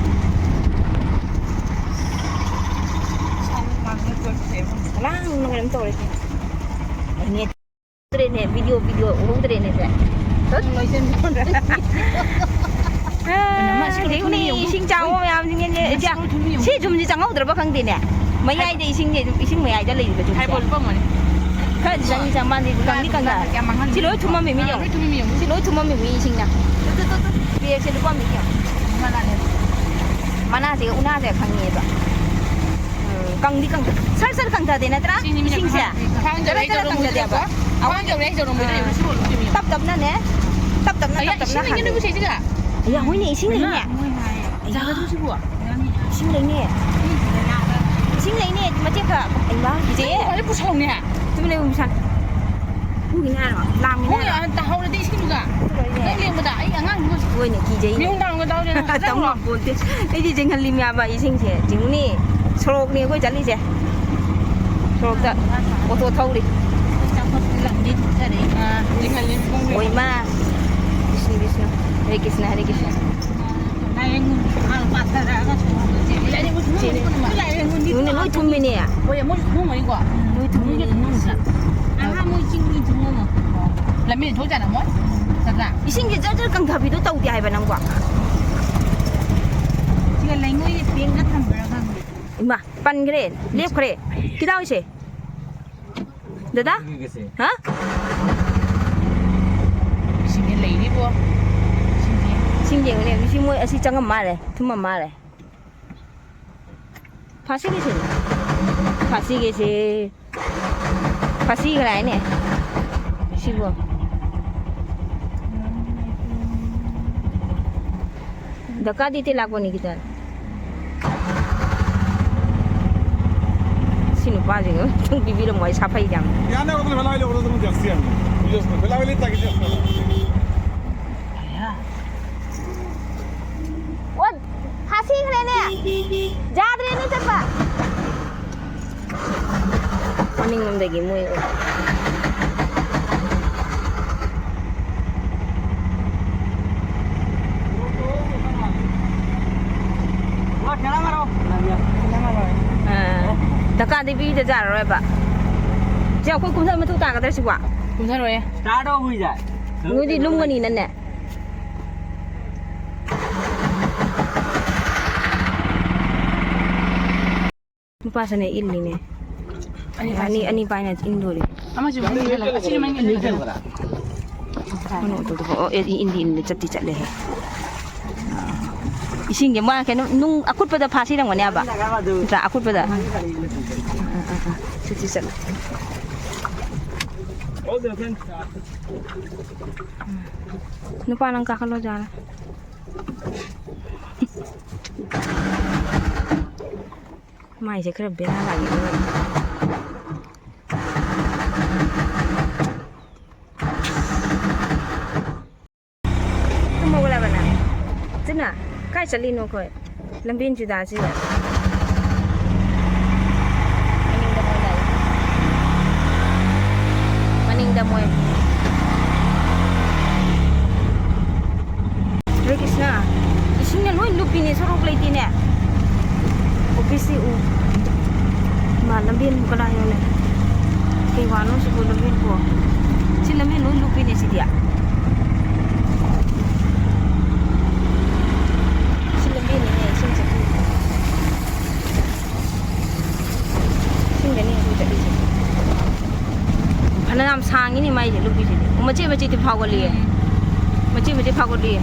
ꯂꯥꯡꯅ ꯀꯩꯅꯣꯝ ꯇꯧꯔꯦ꯫ ꯅꯦꯠ ꯎꯍꯧꯗ꯭ꯔꯦꯅꯦ, video, video ꯎꯍꯧꯗ꯭ꯔꯦꯅꯦ ꯁꯦ꯫ ꯇꯨꯠ꯫ ꯂꯣꯏꯁꯤꯟꯕ꯫ ꯑꯥ, ꯃꯁꯤ ꯀꯩꯅꯣ ꯌꯦꯡꯉꯨꯅꯦ, ꯊꯨꯝ ꯌꯦꯡꯉꯨ꯫ ꯏꯁꯤꯡ ꯆꯥꯎꯕ ꯃꯌꯥꯝꯁꯤꯡꯅꯦ꯫ ꯃꯁꯤ ꯏꯆꯦ, ꯀꯩꯅꯣ ꯊꯨꯝ ꯌꯦꯡꯉꯨ꯫ ꯁꯤ ꯊꯨꯝꯁꯤ ꯆꯪꯍꯧꯗ꯭ꯔꯕ ꯈꯪꯗꯦꯅꯦ꯫ ꯃꯌꯥꯏꯗ ꯏꯁꯤꯡꯁꯦ, ꯏꯁꯤꯡ ꯃꯌꯥꯏꯗ ꯂꯩꯔꯤꯕ ꯊꯨꯝꯁꯦ꯫ ꯍꯥꯏꯕꯣꯜ ꯂꯨꯄꯥ ꯑꯃꯅꯤ꯫ ꯈꯔꯗꯤ ꯆꯪꯗꯤ ꯆꯪ ꯃꯥꯜꯂꯦ, ꯀꯪꯗꯤ ꯀꯪꯉꯦ꯫ ꯌꯥꯝ ꯃꯥꯡꯍꯟ-, ꯁꯤ ꯂꯣꯏ ꯊꯨꯝꯃꯝꯃꯤ ꯃꯤ ꯑꯥ, ꯌꯦꯡꯉꯨ꯫ ꯂꯣꯏ ꯊꯨꯝꯃꯤ ꯌꯦꯡꯉꯨ꯫ ꯁꯤ ꯂꯣꯏ ꯊꯨꯝꯃꯝꯃꯤ ꯃꯤ ꯏꯁꯤꯡꯅ꯫ ꯇꯨꯠ, ꯇꯨꯠ, ꯇꯨꯠ, ꯇꯨꯠ꯫ Bag ꯁꯦ ꯂꯨꯄꯥ ꯑꯃꯅꯤ ꯌꯦꯡꯉꯨ꯫ ꯃꯅꯥꯁꯦ, ꯎꯅꯥꯁꯦ ꯈꯪꯉꯦꯕ꯫ ꯎꯝ, ꯀꯪꯗꯤ ꯀꯪꯗ-, ꯁꯔ ꯁꯔ ꯀꯪꯊꯗꯦ ꯅꯠꯇ꯭ꯔꯥ? ꯁꯤꯅꯤ ꯃꯤꯅ ꯏꯁꯤꯡꯁꯦ? ꯈ꯭ꯋꯥꯡ ꯆꯔꯥ ꯌꯧꯔꯦ, ꯆꯔꯥ ꯌꯧꯔꯝꯕꯗ ꯀꯪꯊꯗꯦꯕ꯫ ꯂꯩꯕꯀꯣ꯫ ꯈ꯭ꯋꯥꯡ ꯌꯧꯔꯦ, ꯌꯧꯔꯝꯕꯗ ꯑꯥ꯫ ꯂꯩꯕ, ꯁꯤ ꯃꯣꯏ ꯂꯣꯏ ꯇꯨꯝꯃꯤ꯫ ꯇꯞ ꯇꯞꯅꯅꯦ, ꯇꯞ ꯇꯞꯅ, ꯑꯌꯥ, ꯇꯞ ꯇꯞꯅ ꯏꯁꯤꯡ ꯂꯩꯒꯦ ꯍꯥꯡꯉꯦ꯫ ꯅꯣꯏꯕꯨ ꯁꯤꯁꯤꯒ? ꯑꯌꯥ, ꯍꯣꯏꯅꯦ, ꯏꯁꯤꯡ ꯂꯩꯅꯦ꯫ ꯏꯃꯥ, ꯃꯣꯏ ꯍꯥꯏ꯫ ꯑꯌꯥ, ꯖꯥꯒꯗ꯭ꯔꯣ ꯁꯤꯕꯨ? ꯏꯁꯤꯡ ꯂꯩꯅꯦ꯫ ꯏꯁꯤꯡ ꯂꯩꯅꯦ, ꯃꯆꯦ ꯈꯔ꯫ ꯏꯃꯥ, ꯏꯆꯦ꯫ ꯏꯁꯤꯡ ꯄꯨꯁꯜꯂꯨꯅꯦ꯫ ꯇꯨꯃꯤꯟ ꯂꯩꯌꯨ, ꯃꯁꯥ꯫ ꯄꯨꯈꯤꯅꯤ ꯍꯥꯏꯔꯣ? ꯂꯥꯡꯒꯤꯅꯤ ꯍꯣꯏ, ꯍꯥꯏꯔꯣ? ꯑ, ꯇꯥꯍꯧꯔꯗꯤ ꯏꯁꯤꯡꯗꯨꯒ꯫ ꯍꯣꯏꯅꯦ꯫ ꯅꯪ ꯂꯦꯡꯕꯗ ꯑꯩ ꯑꯉꯥꯡꯗꯨꯒ ꯍꯣꯏꯅꯦ, ꯀꯤꯖꯩꯅꯦ꯫ ꯃꯤꯍꯨꯟ ꯊꯥꯡꯒ ꯇꯥꯍꯧꯗꯦ ꯅꯪ꯫ ꯇꯝ ꯉꯝꯄꯣꯟꯇꯦ꯫ ꯑꯩꯗꯤ ꯆꯤꯡꯍꯜꯂꯤꯃꯦꯕ ꯏꯁꯤꯡꯁꯦ꯫ ꯆꯤꯡꯅꯤ꯫ ꯁꯣꯔꯣꯛꯅꯤ ꯑꯩꯈꯣꯏ ꯆꯠꯂꯤꯁꯦ꯫ ꯁꯣꯔꯣꯛꯇ ꯑꯣꯇꯣ ꯊꯧꯔꯤ꯫ ꯑ, ꯆꯤꯡꯍꯜꯂꯤ ꯄꯨꯡ꯫ ꯑꯣꯏꯃꯥ꯫ ꯕꯤꯁꯅꯨ, ꯕꯤꯁꯅꯨ꯫ ꯍꯔꯦ ꯀ꯭ꯔꯤꯁꯅ, ꯍꯔꯦ ꯀ꯭ꯔꯤꯁꯅ꯫ ꯂꯥꯏꯔꯦꯟ ꯄꯥꯊꯔꯛꯑꯒ ꯁꯣꯔꯣꯛꯇ ꯆꯦꯜꯂꯤ꯫ ꯂꯥꯏꯔꯦꯟ ꯃꯨꯟꯕꯤ ꯆꯦꯜꯂꯤ꯫ ꯄꯨꯟꯅꯃꯛ꯫ ꯂꯥꯏꯔꯦꯟ ꯃꯨꯟꯕꯤ ꯅꯣꯏꯅ ꯂꯣꯏ ꯄꯨꯟꯅꯃꯛ꯫ ꯊꯨꯝꯃꯤꯅꯦ꯫ ꯍꯣꯏ, ꯃꯣꯏꯁꯨ ꯊꯨꯝꯃꯝꯒꯅꯤꯀꯣ꯫ ꯃꯣꯏ ꯊꯨꯝꯃꯤꯅꯦ꯫ ꯃꯣꯏꯒꯤ ꯊꯨꯝꯃꯝꯒꯅꯤ꯫ ꯑꯍꯥ, ꯃꯣꯏ ꯆꯤꯡꯒꯤ ꯊꯨꯝꯃꯝꯃꯣ꯫ ꯂꯝꯕꯤꯗ ꯊꯣꯛ ꯌꯥꯔꯝꯃꯣꯏ꯫ ꯅꯠꯇ꯭ꯔꯥ? ꯏꯁꯤꯡꯁꯦ ꯖꯔ ꯖꯔ ꯀꯪꯊꯕꯤꯗꯣ ꯇꯧꯗꯦ ꯍꯥꯏꯕ ꯅꯪꯕꯣ? ꯁꯤꯒ ꯂꯩꯉꯣꯏꯒ ꯄꯦꯡꯒ ꯊꯝꯕ꯭ꯔꯥ ꯈꯪꯗꯦ꯫ ꯏꯃꯥ, ꯄꯟꯈ꯭ꯔꯦ, ꯂꯦꯞꯈ꯭ꯔꯦ꯫ ꯀꯤꯗꯥꯎꯁꯦ꯫ ꯗꯗꯥ? ꯍꯥ? ꯁꯤꯡ ꯌꯦꯡꯉꯨꯅꯦ, ꯃꯁꯤ ꯃꯣꯏ ꯑꯁꯤ ꯆꯪꯉꯝ ꯃꯥꯜꯂꯦ, ꯊꯨꯝꯃꯝ ꯃꯥꯜꯂꯦ꯫ ꯐꯥꯁꯤꯒꯤꯁꯦ, ꯐꯥꯁꯤꯒꯤꯁꯦ, ꯐꯥꯁꯤ ꯀꯗꯥꯏꯅꯦ? ꯁꯤꯕꯣ꯫ ꯗꯀꯥꯗꯤ ꯇꯦ ꯂꯥꯛꯄꯅꯤ ꯈꯤꯇꯪ꯫ ꯁꯤ ꯅꯨꯄꯥꯁꯤꯡ ꯑꯃ ꯄꯤꯕꯤꯔꯝꯃꯣ, ꯑꯩ ꯁꯥꯐꯩ ꯌꯥꯝ꯫ ꯌꯥꯅꯤ, ꯑꯩꯈꯣꯏ ꯕꯦꯂꯥ ꯍꯣꯏ ꯂꯧꯔꯣ, ꯑꯗꯨꯝ ꯖꯔꯁꯤ ꯌꯥꯝ꯫ ꯕꯦꯂꯥ ꯍꯣꯏ ꯂꯩ ꯇꯥꯒꯤ ꯖꯔꯁꯤ꯫ ꯑꯣ, ꯐꯥꯁꯤꯈ꯭ꯔꯦꯅꯦ꯫ ꯌꯥꯗ꯭ꯔꯦꯅꯦ ꯆꯠꯄ꯫ ꯃꯅꯤꯡꯂꯣꯝꯗꯒꯤ ꯃꯣꯏ꯫ ꯑꯥ, ꯗꯀꯥꯗꯤ ꯄꯤꯗ ꯌꯥꯔꯔꯣꯏꯕ꯫ ꯁꯤ ꯑꯩꯈꯣꯏ ꯀꯨꯝꯊ ꯃꯊꯧ ꯇꯥꯒꯗ꯭ꯔꯥ ꯁꯤꯕꯣ? ꯀꯨꯝꯊꯔꯣꯏꯌꯦ꯫ ꯅꯣꯏꯗꯤ ꯂꯨꯝꯒꯅꯤꯅꯅꯦ꯫ ꯅꯨꯄꯥꯁꯤꯅ ꯏꯜꯂꯤꯅꯦ꯫ ꯑꯅꯤ, ꯑꯅꯤ ꯄꯥꯏꯅ ꯏꯟꯗꯣꯔꯤ꯫ ꯑꯃꯁꯨ ꯃꯅꯤꯡ ꯍꯜꯂꯛ-, ꯑꯁꯤꯅ ꯃꯅꯤꯡ ꯍꯜꯂꯛ-, ꯑꯣ, ꯑꯦ, ꯏꯟꯗꯤ ꯏꯟꯗꯤ ꯆꯠꯇꯤ ꯆꯠꯂꯦꯍꯦ꯫ ꯏꯁꯤꯡꯁꯦ ꯃꯥ ꯀꯩꯅꯣ ꯅꯨꯡ ꯑꯀꯨꯠꯄꯗ ꯐꯥꯁꯤꯔꯝꯒꯅꯦꯕ꯫ ꯅꯠꯇ꯭ꯔꯥ? ꯑꯀꯨꯠꯄꯗ꯫ ꯆꯠꯇꯤ ꯆꯠꯂꯦ꯫ ꯅꯨꯄꯥ ꯅꯪ ꯀꯥꯈꯠꯂꯣ ꯌꯥꯔꯦ꯫ ꯃꯥꯏꯁꯦ ꯈꯔ ꯕꯦꯔꯥ ꯂꯥꯛꯏ꯫ ꯇꯨꯝ ꯍꯧꯒꯠꯂꯕ ꯅꯪ? ꯆꯤꯅ, ꯀꯥꯏ ꯆꯠꯂꯤꯅꯣ ꯑꯩꯈꯣꯏ? ꯂꯝꯕꯦꯟ ꯆꯨꯗꯥꯁꯤꯗ꯫ ꯃꯅꯤꯡꯗ ꯃꯣꯏ ꯂꯥꯛꯏ꯫ ꯃꯅꯤꯡꯗ ꯃꯣꯏ꯫ ꯍꯔꯦ ꯀ꯭ꯔꯤꯁꯅ, ꯏꯁꯤꯡꯅ ꯂꯣꯏ ꯂꯨꯞꯄꯤꯅꯦ, ꯁꯣꯔꯣꯛ ꯂꯩꯇꯦꯅꯦ꯫ ꯑꯣꯐꯤꯁꯁꯤ ꯎ꯫ ꯃꯥ ꯂꯝꯕꯦꯟꯕꯨ ꯀꯗꯥꯏꯅꯣꯅꯦ? ꯀꯩ ꯋꯥꯅꯣ ꯁꯤꯕꯨ ꯂꯝꯕꯦꯟꯕꯨ? ꯁꯤ ꯂꯝꯕꯦꯟ ꯂꯣꯏ ꯂꯨꯞꯄꯤꯅꯦ ꯁꯤꯗꯤ꯫ ꯁꯤ ꯂꯝꯕꯦꯟꯅꯤꯅꯦ, ꯏꯁꯤꯡ ꯆꯠꯐꯝ꯫ ꯏꯁꯤꯡꯗꯅꯤ ꯍꯧꯖꯤꯛ ꯆꯠꯂꯤꯁꯦ꯫ ꯐꯅꯌꯥꯝ ꯁꯥꯡꯉꯤꯅꯦ ꯃꯥꯏꯁꯦ ꯂꯨꯞꯄꯤꯁꯤꯗꯤ꯫ ꯃꯆꯦꯠ ꯃꯆꯦꯠꯇꯤ ꯐꯥꯎꯒꯠꯂꯤꯌꯦ꯫ ꯎꯝ꯫ ꯃꯆꯦ, ꯃꯆꯦ ꯐꯥꯎꯒꯠꯂꯤ꯫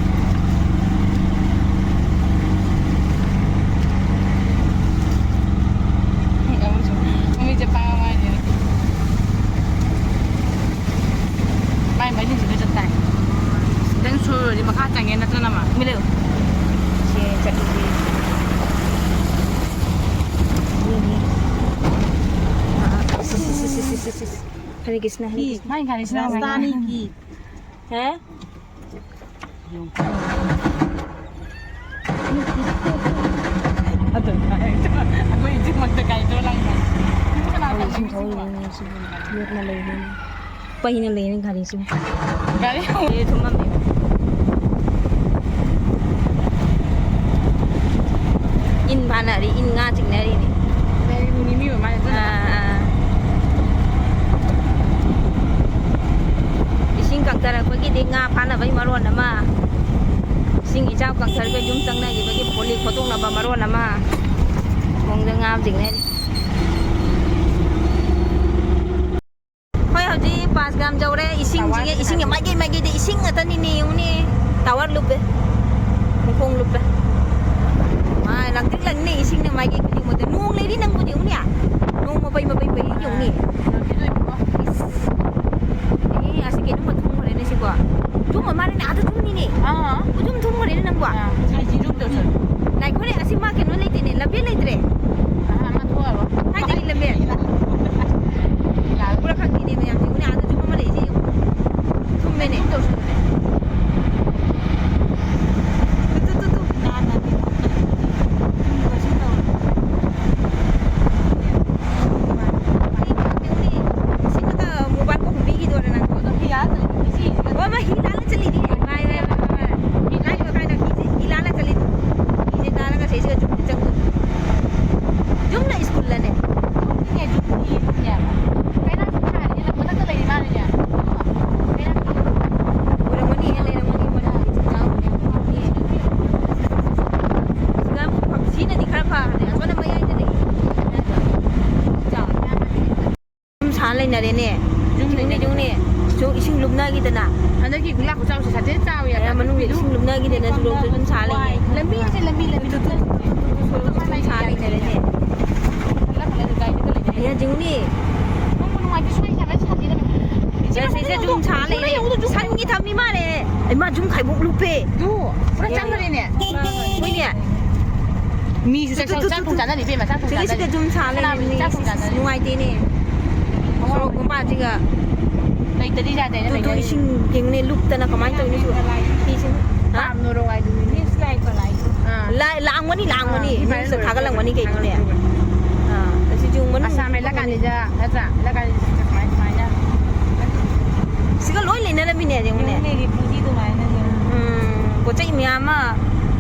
ꯃꯃꯤꯠꯁꯦ ꯄꯥꯡ ꯄꯥꯡ ꯍꯥꯏꯅꯦ꯫ ꯃꯥꯏ ꯃꯔꯤꯁꯤꯒ ꯆꯠꯇꯥꯏ꯫ ꯈꯤꯇꯪ ꯁꯣꯏꯔꯨꯔꯗꯤ ꯃꯈꯥ ꯆꯪꯉꯦ ꯅꯠꯇ꯭ꯔ ꯅꯃ? ꯃꯤ ꯂꯩꯌꯨ꯫ ꯁꯤ ꯆꯠꯂꯨꯁꯤ꯫ ꯌꯦꯡꯉꯦ꯫ ꯑꯥ, ꯑꯥ, ꯁꯤ, ꯁꯤ꯫ ꯍꯔꯦ ꯀ꯭ꯔꯤꯁꯅ, ꯍꯔꯦ ꯀ꯭ꯔꯤꯁꯅ꯫ ꯃꯥꯏ ꯒꯥꯔꯤꯁꯤꯅ ꯔꯥꯁꯇꯥꯅꯤ ꯀꯤ꯫ ꯍꯦ? ꯑꯗꯨ ꯑꯩꯈꯣꯏ ꯏꯆꯤꯟꯃꯛꯇ ꯒꯥꯔꯤ ꯊꯧꯔ ꯂꯥꯛꯏꯕ꯫ ꯀꯅꯥ ꯒꯥꯔꯤꯁꯤꯡ ꯊꯧꯔꯤꯕ? ꯊꯧꯔꯤꯕꯅꯤ ꯁꯤꯕꯨ꯫ ꯂꯦꯞꯅ ꯂꯩꯔꯤꯅꯤ꯫ ꯄꯩꯅ ꯂꯩꯔꯤꯅꯤ ꯒꯥꯔꯤꯁꯤꯕꯨ꯫ ꯒꯥꯔꯤ ꯑꯦ, ꯊꯨꯝꯃꯝꯃꯦ꯫ ꯏꯟ ꯐꯥꯅꯔꯤ, ꯏꯟ ꯉꯥ ꯆꯤꯡꯅꯔꯤꯅꯤ꯫ ꯂꯩꯔꯤꯕꯅꯤ ꯃꯤ ꯑꯣꯏ ꯃꯥꯜꯂꯦ ꯑꯗꯨꯅ꯫ ꯑꯥ, ꯑꯥ꯫ ꯏꯁꯤꯡ ꯀꯪꯊꯔꯛꯄꯒꯤꯗꯤ ꯉꯥ ꯐꯥꯅꯕꯒꯤ ꯃꯔꯣꯟ ꯑꯃ, ꯏꯁꯤꯡ ꯏꯆꯥꯎ ꯀꯪꯊꯔꯒ ꯌꯨꯝ ꯆꯪꯅꯈꯤꯕꯒꯤ ꯄꯣꯂꯤ ꯈꯣꯠꯇꯣꯛꯅꯕ ꯃꯔꯣꯟ ꯑꯃ, ꯈꯣꯡꯗ ꯉꯥ ꯑꯃ ꯆꯤꯡꯅꯔꯤ꯫ ꯍꯣꯏ, ꯍꯧꯖꯤꯛ ꯄꯥꯁ ꯒ꯭ꯔꯥꯝ ꯌꯧꯔꯦ꯫ ꯏꯁꯤꯡꯁꯤꯒ, ꯏꯁꯤꯡꯒꯤ ꯃꯥꯏꯀꯩ ꯃꯥꯏꯀꯩꯗ ꯏꯁꯤꯡ ꯉꯥꯛꯇꯅꯤꯅꯦ, ꯌꯦꯡꯉꯨꯅꯦ꯫ ꯇꯥꯋꯔ ꯂꯨꯞꯄꯦ, ꯃꯈꯣꯡ ꯂꯨꯞꯄꯦ꯫ ꯃꯥ ꯂꯪꯇ꯭ꯔꯤꯛ ꯂꯪꯅꯤ ꯏꯁꯤꯡꯅ ꯃꯥꯏꯀꯩ ꯈꯨꯗꯤꯡꯃꯛꯇ꯫ ꯅꯣꯡ ꯂꯩꯔꯤ ꯅꯪꯕꯨꯗꯤ ꯌꯦꯡꯉꯨꯅꯦ, ꯅꯣꯡ ꯃꯄꯩ ꯃꯄꯩ ꯄꯩ ꯌꯦꯡꯉꯨꯅꯦ꯫ ꯏꯁ꯫ ꯑꯦ, ꯑꯁꯤ ꯀꯩꯅꯣꯝꯃ ꯊꯨꯝꯈ꯭ꯔꯦꯅꯦ ꯁꯤꯀꯣ꯫ ꯊꯨꯝꯕ ꯃꯥꯜꯂꯦꯅꯦ, ꯑꯥꯗ ꯊꯨꯝꯅꯤꯅꯦ꯫ ꯑꯥ꯫ ꯈꯨꯊꯨꯝ ꯊꯨꯝꯈ꯭ꯔꯦꯅꯦ ꯅꯪꯕꯣ꯫ ꯑꯥ, ꯁꯤ ꯊꯨꯝ ꯇꯧꯁꯜꯂꯨ꯫ ꯉꯥꯏꯈꯣꯅꯦ, ꯑꯁꯤ ꯃꯥ ꯀꯩꯅꯣ ꯂꯩꯇꯦꯅꯦ, ꯂꯝꯕꯦꯜ ꯂꯩꯇ꯭ꯔꯦ꯫ ꯑꯥ, ꯑꯃ ꯊꯣꯛꯑꯔꯣꯏ꯫ ꯀꯥꯏꯗꯒꯤ ꯂꯝꯕꯦꯜ? ꯂꯥꯜꯂꯦ꯫ ꯎꯔ ꯈꯪꯗꯦꯅꯦ ꯃꯌꯥꯝꯁꯦ꯫ ꯌꯦꯡꯉꯨꯅꯦ, ꯑꯥꯗ ꯊꯨꯝ ꯑꯃ ꯂꯩꯔꯤꯁꯦ ꯌꯦꯡꯉꯨ꯫ ꯊꯨꯝꯃꯦꯅꯦ꯫ ꯊꯨꯝ ꯇꯧꯁꯜꯂꯨꯅꯦ꯫ ꯇꯨ, ꯇꯨ, ꯇꯨ, ꯇꯨ꯫ ꯅꯥꯟꯅ ꯊꯨꯝ ꯇꯧꯁꯜꯂꯨ꯫ ꯁꯤꯃꯒ ꯃꯣꯕꯥꯏꯜ ꯀꯣꯛ ꯄꯤꯈꯤꯗꯣꯔꯦ ꯅꯪ꯫ ꯑꯗꯣ ꯍꯤ ꯂꯥꯜꯂ ꯆꯠꯂꯤꯅꯦ, ꯁꯤꯁꯤꯒ꯫ ꯍꯣꯏ, ꯃꯥ ꯍꯤ ꯂꯥꯜꯂ ꯆꯠꯂꯤꯅꯦ꯫ ꯃꯥꯏ, ꯃꯥꯏ, ꯃꯥꯏ, ꯃꯥꯏ꯫ ꯍꯤ ꯂꯥꯜꯂꯤꯕ ꯀꯥꯏꯅ ꯍꯤꯁꯦ, ꯍꯤ ꯂꯥꯜꯂ ꯆꯠꯂꯤꯗꯣ꯫ ꯍꯤꯁꯦ ꯂꯥꯜꯂꯒ ꯁꯤꯁꯤꯒ ꯆꯨꯝꯅ ꯆꯪꯗꯣꯏꯅꯦ꯫ ꯌꯨꯝꯂ ꯁ꯭ꯀꯨꯜꯂꯅꯦ? ꯌꯨꯝꯅꯦ, ꯌꯨꯝꯅꯦ, ꯌꯨꯝꯅꯦꯕ꯫ ꯀꯩꯅꯣ ꯁꯤ ꯊꯥꯔꯤꯁꯦ ꯃꯊꯛꯇ ꯂꯩꯔꯤ ꯃꯥꯜꯂꯦꯅꯦ꯫ ꯀꯩꯅꯣ ꯑꯣꯏꯔꯝꯒꯅꯤ, ꯂꯩꯔꯝꯒꯅꯤ, ꯃꯅꯨꯡꯒꯤ ꯆꯥꯛ ꯆꯥꯕꯅꯦ꯫ ꯁꯤꯅꯗꯤ ꯈꯔ ꯐꯈ꯭ꯔꯦ꯫ ꯑꯁꯣꯝꯗ ꯃꯌꯥꯏꯗ ꯂꯩ꯫ ꯆꯥꯎ꯫ ꯌꯨꯝ ꯁꯥ ꯂꯩꯅꯔꯦꯅꯦ꯫ ꯌꯨꯝ ꯌꯨꯝꯅꯤ, ꯂꯩꯅꯔꯦ꯫ ꯌꯨꯝꯅꯤ꯫ ꯏꯁꯤꯡ ꯂꯨꯞꯅꯈꯤꯗꯅ꯫ ꯍꯟꯗꯛꯀꯤ ꯒꯨꯂꯥ ꯈꯨꯆꯥꯎꯁꯦ ꯁꯥꯊꯤꯅ ꯆꯥꯎꯋꯤ꯫ ꯑꯦ, ꯃꯅꯨꯡꯗ ꯏꯁꯤꯡ ꯂꯨꯞꯅꯈꯤꯗꯅ ꯁꯣꯔꯣꯛꯇ ꯑꯗꯨꯝ ꯁꯥ ꯂꯩꯔꯦ꯫ ꯂꯝꯕꯤꯁꯦ, ꯂꯝꯕꯤ, ꯂꯝꯕꯤ꯫ ꯁꯨꯝ ꯁꯥ ꯂꯩꯅꯔꯦꯅꯦ꯫ Colour colour ꯒꯥꯔꯤꯗꯒ ꯂꯩꯅꯔꯦ꯫ ꯑꯦ, ꯌꯦꯡꯉꯨꯅꯦ꯫ ꯅꯣꯡꯕꯨ ꯅꯨꯡꯉꯥꯏꯇꯦ, ꯁ꯭ꯋꯥꯏ ꯁꯥꯟꯅ ꯁꯥꯟꯅꯗꯦꯅꯦ꯫ ꯏꯆꯦ, ꯁꯦ, ꯁꯦ, ꯁꯦ, ꯖꯨꯝ ꯁꯥ ꯂꯩꯔꯦ꯫ ꯁꯟꯒꯤ ꯊꯝꯃꯤ ꯃꯥꯜꯂꯦ꯫ ꯏꯃꯥ, ꯖꯨꯝ ꯈꯥꯏꯕꯣꯛ ꯂꯨꯞꯄꯦ꯫ ꯑꯗꯨ ꯄꯨꯔꯥ ꯆꯪꯈ꯭ꯔꯦꯅꯦ꯫ ꯍꯣꯏꯅꯦ꯫ ꯃꯤꯁꯨ ꯆꯥꯛ, ꯇꯨ, ꯇꯨ, ꯆꯥꯛ ꯇꯨ, ꯊꯣꯡ ꯇꯨ꯫ ꯆꯥꯟꯅꯔꯤ ꯏꯕꯦꯝꯃ, ꯆꯥꯛ ꯊꯣꯡ ꯁꯤꯗ, ꯆꯥꯟꯅꯔꯤ꯫ ꯁꯤꯗ ꯖꯨꯝ ꯁꯥ ꯀꯅꯥ ꯂꯩꯔꯝꯃꯤ꯫ ꯆꯥꯛ ꯊꯣꯡ ꯆꯥꯟꯅꯔꯤ? ꯅꯨꯡꯉꯥꯏꯇꯦꯅꯦ꯫ ꯁꯣꯔꯣꯛ ꯃꯄꯥꯁꯤꯒ ꯂꯩꯇꯗꯤ ꯌꯥꯗꯦꯅ ꯇꯨ, ꯇꯨ, ꯂꯩꯅꯔꯤ꯫ ꯏꯁꯤꯡ ꯌꯦꯡꯉꯨꯅꯦ, ꯂꯨꯞꯇꯅ ꯀꯃꯥꯏꯅ ꯇꯧꯔꯤꯅꯣ ꯁꯤꯕꯣ? ꯐꯤꯁꯤꯡ-, ꯍꯥ? ꯄꯥꯝꯅꯣ ꯔꯣꯡ ꯍꯥꯏꯗꯨꯅꯤ꯫ ꯅ꯭ꯌꯨꯁ ꯂꯥꯏ ꯄꯂꯥꯏꯗꯣ꯫ ꯑꯥ꯫ ꯂꯥꯏ, ꯂꯥꯛꯑꯝꯒꯅꯤ, ꯂꯥꯛꯑꯝꯒꯅꯤ꯫ ꯑꯥ, ꯃꯤ ꯅ꯭ꯌꯨꯁꯇ ꯊꯥꯒꯠꯂꯝꯒꯅꯤ ꯀꯩꯅꯣꯅꯦ꯫ ꯊꯥꯒꯠꯂꯝꯒꯅꯤ꯫ ꯑꯥ, ꯑꯁꯤꯁꯨ ꯃꯅꯨꯡ ꯑꯁꯥꯝ ꯍꯥꯏꯂ ꯀꯥꯟꯗ ꯅꯠꯇ꯭ꯔꯥ? ꯍꯥꯏꯂ ꯀꯥꯟꯗ ꯁꯨꯃꯥꯏ, ꯁꯨꯃꯥꯏꯅ꯫ ꯁꯤꯒ ꯂꯣꯏ ꯂꯩꯅꯔꯝꯃꯤꯅꯦ, ꯌꯦꯡꯉꯨꯅꯦ꯫ ꯌꯦꯡꯉꯨꯅꯦ, ꯔꯤꯐ꯭ꯌꯨꯖꯤꯗꯣ ꯉꯥꯏꯅ ꯌꯦꯡꯉꯨ꯫ ꯎꯝ, ꯄꯣꯠ ꯆꯩ ꯃꯌꯥꯝ ꯑꯃ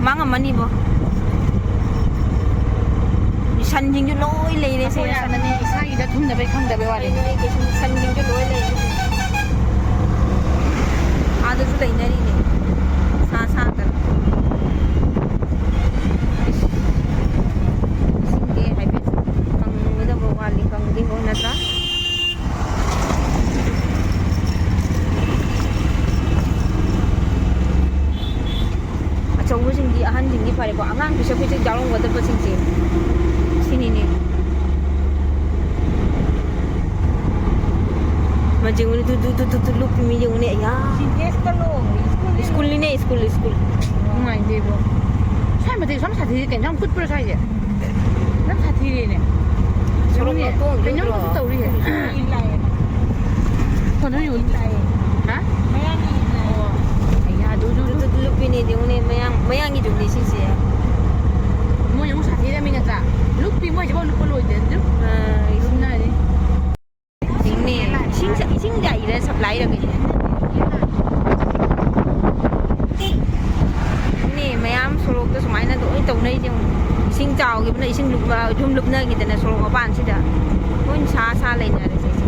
ꯃꯥꯡꯉꯝꯃꯅꯤꯕꯣ꯫ ꯁꯟꯁꯤꯡꯁꯨ ꯂꯣꯏ ꯂꯩꯔꯦ ꯁꯦ꯫ ꯑꯩꯈꯣꯏꯅ ꯁꯟ-, ꯏꯁꯥꯒꯤꯗ ꯊꯨꯝꯅꯕꯩ ꯈꯪꯗꯕꯩ ꯋꯥꯅꯤ꯫ ꯂꯣꯏ, ꯂꯣꯏ, ꯀꯩꯁꯨ ꯁꯟꯁꯤꯡꯁꯨ ꯂꯣꯏ ꯂꯩꯔꯦ꯫ ꯑꯥꯗꯁꯨ ꯂꯩꯅꯔꯤꯅꯦ꯫ ꯁꯥ ꯁꯥꯗꯅ꯫ ꯏꯁꯤꯡꯁꯦ ꯍꯥꯏꯐꯦꯠ ꯀꯪꯒꯗꯕ ꯋꯥꯠꯂꯤ, ꯀꯪꯗꯦꯀꯣ, ꯅꯠꯇ꯭ꯔꯥ? ꯑꯆꯧꯕꯁꯤꯡꯗꯤ, ꯑꯍꯟꯁꯤꯡꯗꯤ ꯐꯔꯦꯀꯣ, ꯑꯉꯥꯡ ꯄꯤꯁꯛ ꯄꯤꯁꯛ ꯌꯥꯎꯔꯝꯒꯗꯕꯁꯤꯡꯁꯦ ꯁꯤꯅꯤꯅꯦ꯫ ꯃꯁꯤ ꯌꯦꯡꯉꯨꯅꯦ, ꯇꯨ, ꯇꯨ, ꯇꯨ, ꯇꯨ, ꯇꯨ, ꯂꯨꯞꯄꯤ ꯃꯤ ꯌꯦꯡꯉꯨꯅꯦ, ꯑꯌꯥ꯫ ꯁꯤꯟꯇꯦꯛꯁꯇ ꯂꯣꯡ, ꯁ꯭ꯀꯨꯜꯅꯤꯅꯦ, ꯁ꯭ꯀꯨꯜ, ꯁ꯭ꯀꯨꯜ꯫ ꯅꯨꯡꯉꯥꯏꯇꯦꯕꯣ꯫ ꯁ꯭ꯋꯥꯏ ꯃꯇꯦꯛ ꯁꯨꯝ ꯁꯥꯊꯤꯔꯦ ꯀꯩꯅꯣ, ꯌꯥꯝ ꯀꯨꯠꯄ꯭ꯔꯣ ꯁ꯭ꯋꯥꯏꯁꯦ? ꯌꯥꯝ ꯁꯥꯊꯤꯔꯦꯅꯦ꯫ ꯁꯣꯔꯣꯛ ꯌꯦꯡꯉꯨꯅꯦ, ꯃꯇꯣꯟ ꯀꯩꯅꯣꯝ ꯎꯗ꯭ꯔꯣ? ꯇꯧꯔꯤꯌꯦ꯫ ꯏꯟ ꯂꯥꯛꯑꯦ꯫ ꯀꯩꯅꯣ ꯌꯦꯡꯉꯨ꯫ ꯏꯟ ꯂꯥꯛꯑꯦ꯫ ꯍꯥ? ꯃꯌꯥꯡꯒꯤ ꯏꯟ ꯂꯥꯛꯑꯦ꯫ ꯑꯣ꯫ ꯑꯌꯥ, ꯑꯗꯨ, ꯑꯗꯨ, ꯑꯗꯨ, ꯑꯗꯨ, ꯑꯗꯨ ꯂꯨꯞꯄꯤꯅꯦ, ꯌꯦꯡꯉꯨꯅꯦ, ꯃꯌꯥꯡ, ꯃꯌꯥꯡꯒꯤ ꯖꯨꯕꯤꯂꯤ ꯁꯤꯁꯦ꯫ ꯃꯣꯏ ꯑꯃꯨꯛ ꯁꯥꯊꯤꯔꯝꯃꯤ ꯅꯠꯇ꯭ꯔꯥ? ꯂꯨꯞꯄꯤ, ꯃꯣꯏꯁꯤꯐꯥꯎ ꯂꯨꯞꯄ ꯂꯣꯏꯗꯦ꯫ ꯑꯗꯨ ꯑꯥ, ꯂꯨꯞꯅꯔꯤ꯫ ꯏꯁꯤꯡꯅꯦ, ꯏꯁꯤꯡ, ꯏꯁꯤꯡ ꯂꯥꯛꯏꯔ ꯁꯄ꯭ꯂꯥꯏꯔ ꯀꯩꯅꯣ? ꯏꯅꯦ, ꯃꯌꯥꯝ ꯁꯣꯔꯣꯛꯇ ꯁꯨꯃꯥꯏꯅ ꯂꯣꯏ ꯇꯧꯅꯩꯁꯦ ꯌꯦꯡꯉꯨ꯫ ꯏꯁꯤꯡ ꯆꯥꯎꯈꯤꯕꯅ ꯏꯁꯤꯡ ꯂꯨꯞ-, ꯌꯨꯝ ꯂꯨꯞꯅꯈꯤꯗꯅ ꯁꯣꯔꯣꯛ ꯃꯄꯥꯟꯁꯤꯗ ꯂꯣꯏ ꯁꯥ ꯁꯥ ꯂꯩꯅꯔꯦ ꯁꯤꯁꯦ꯫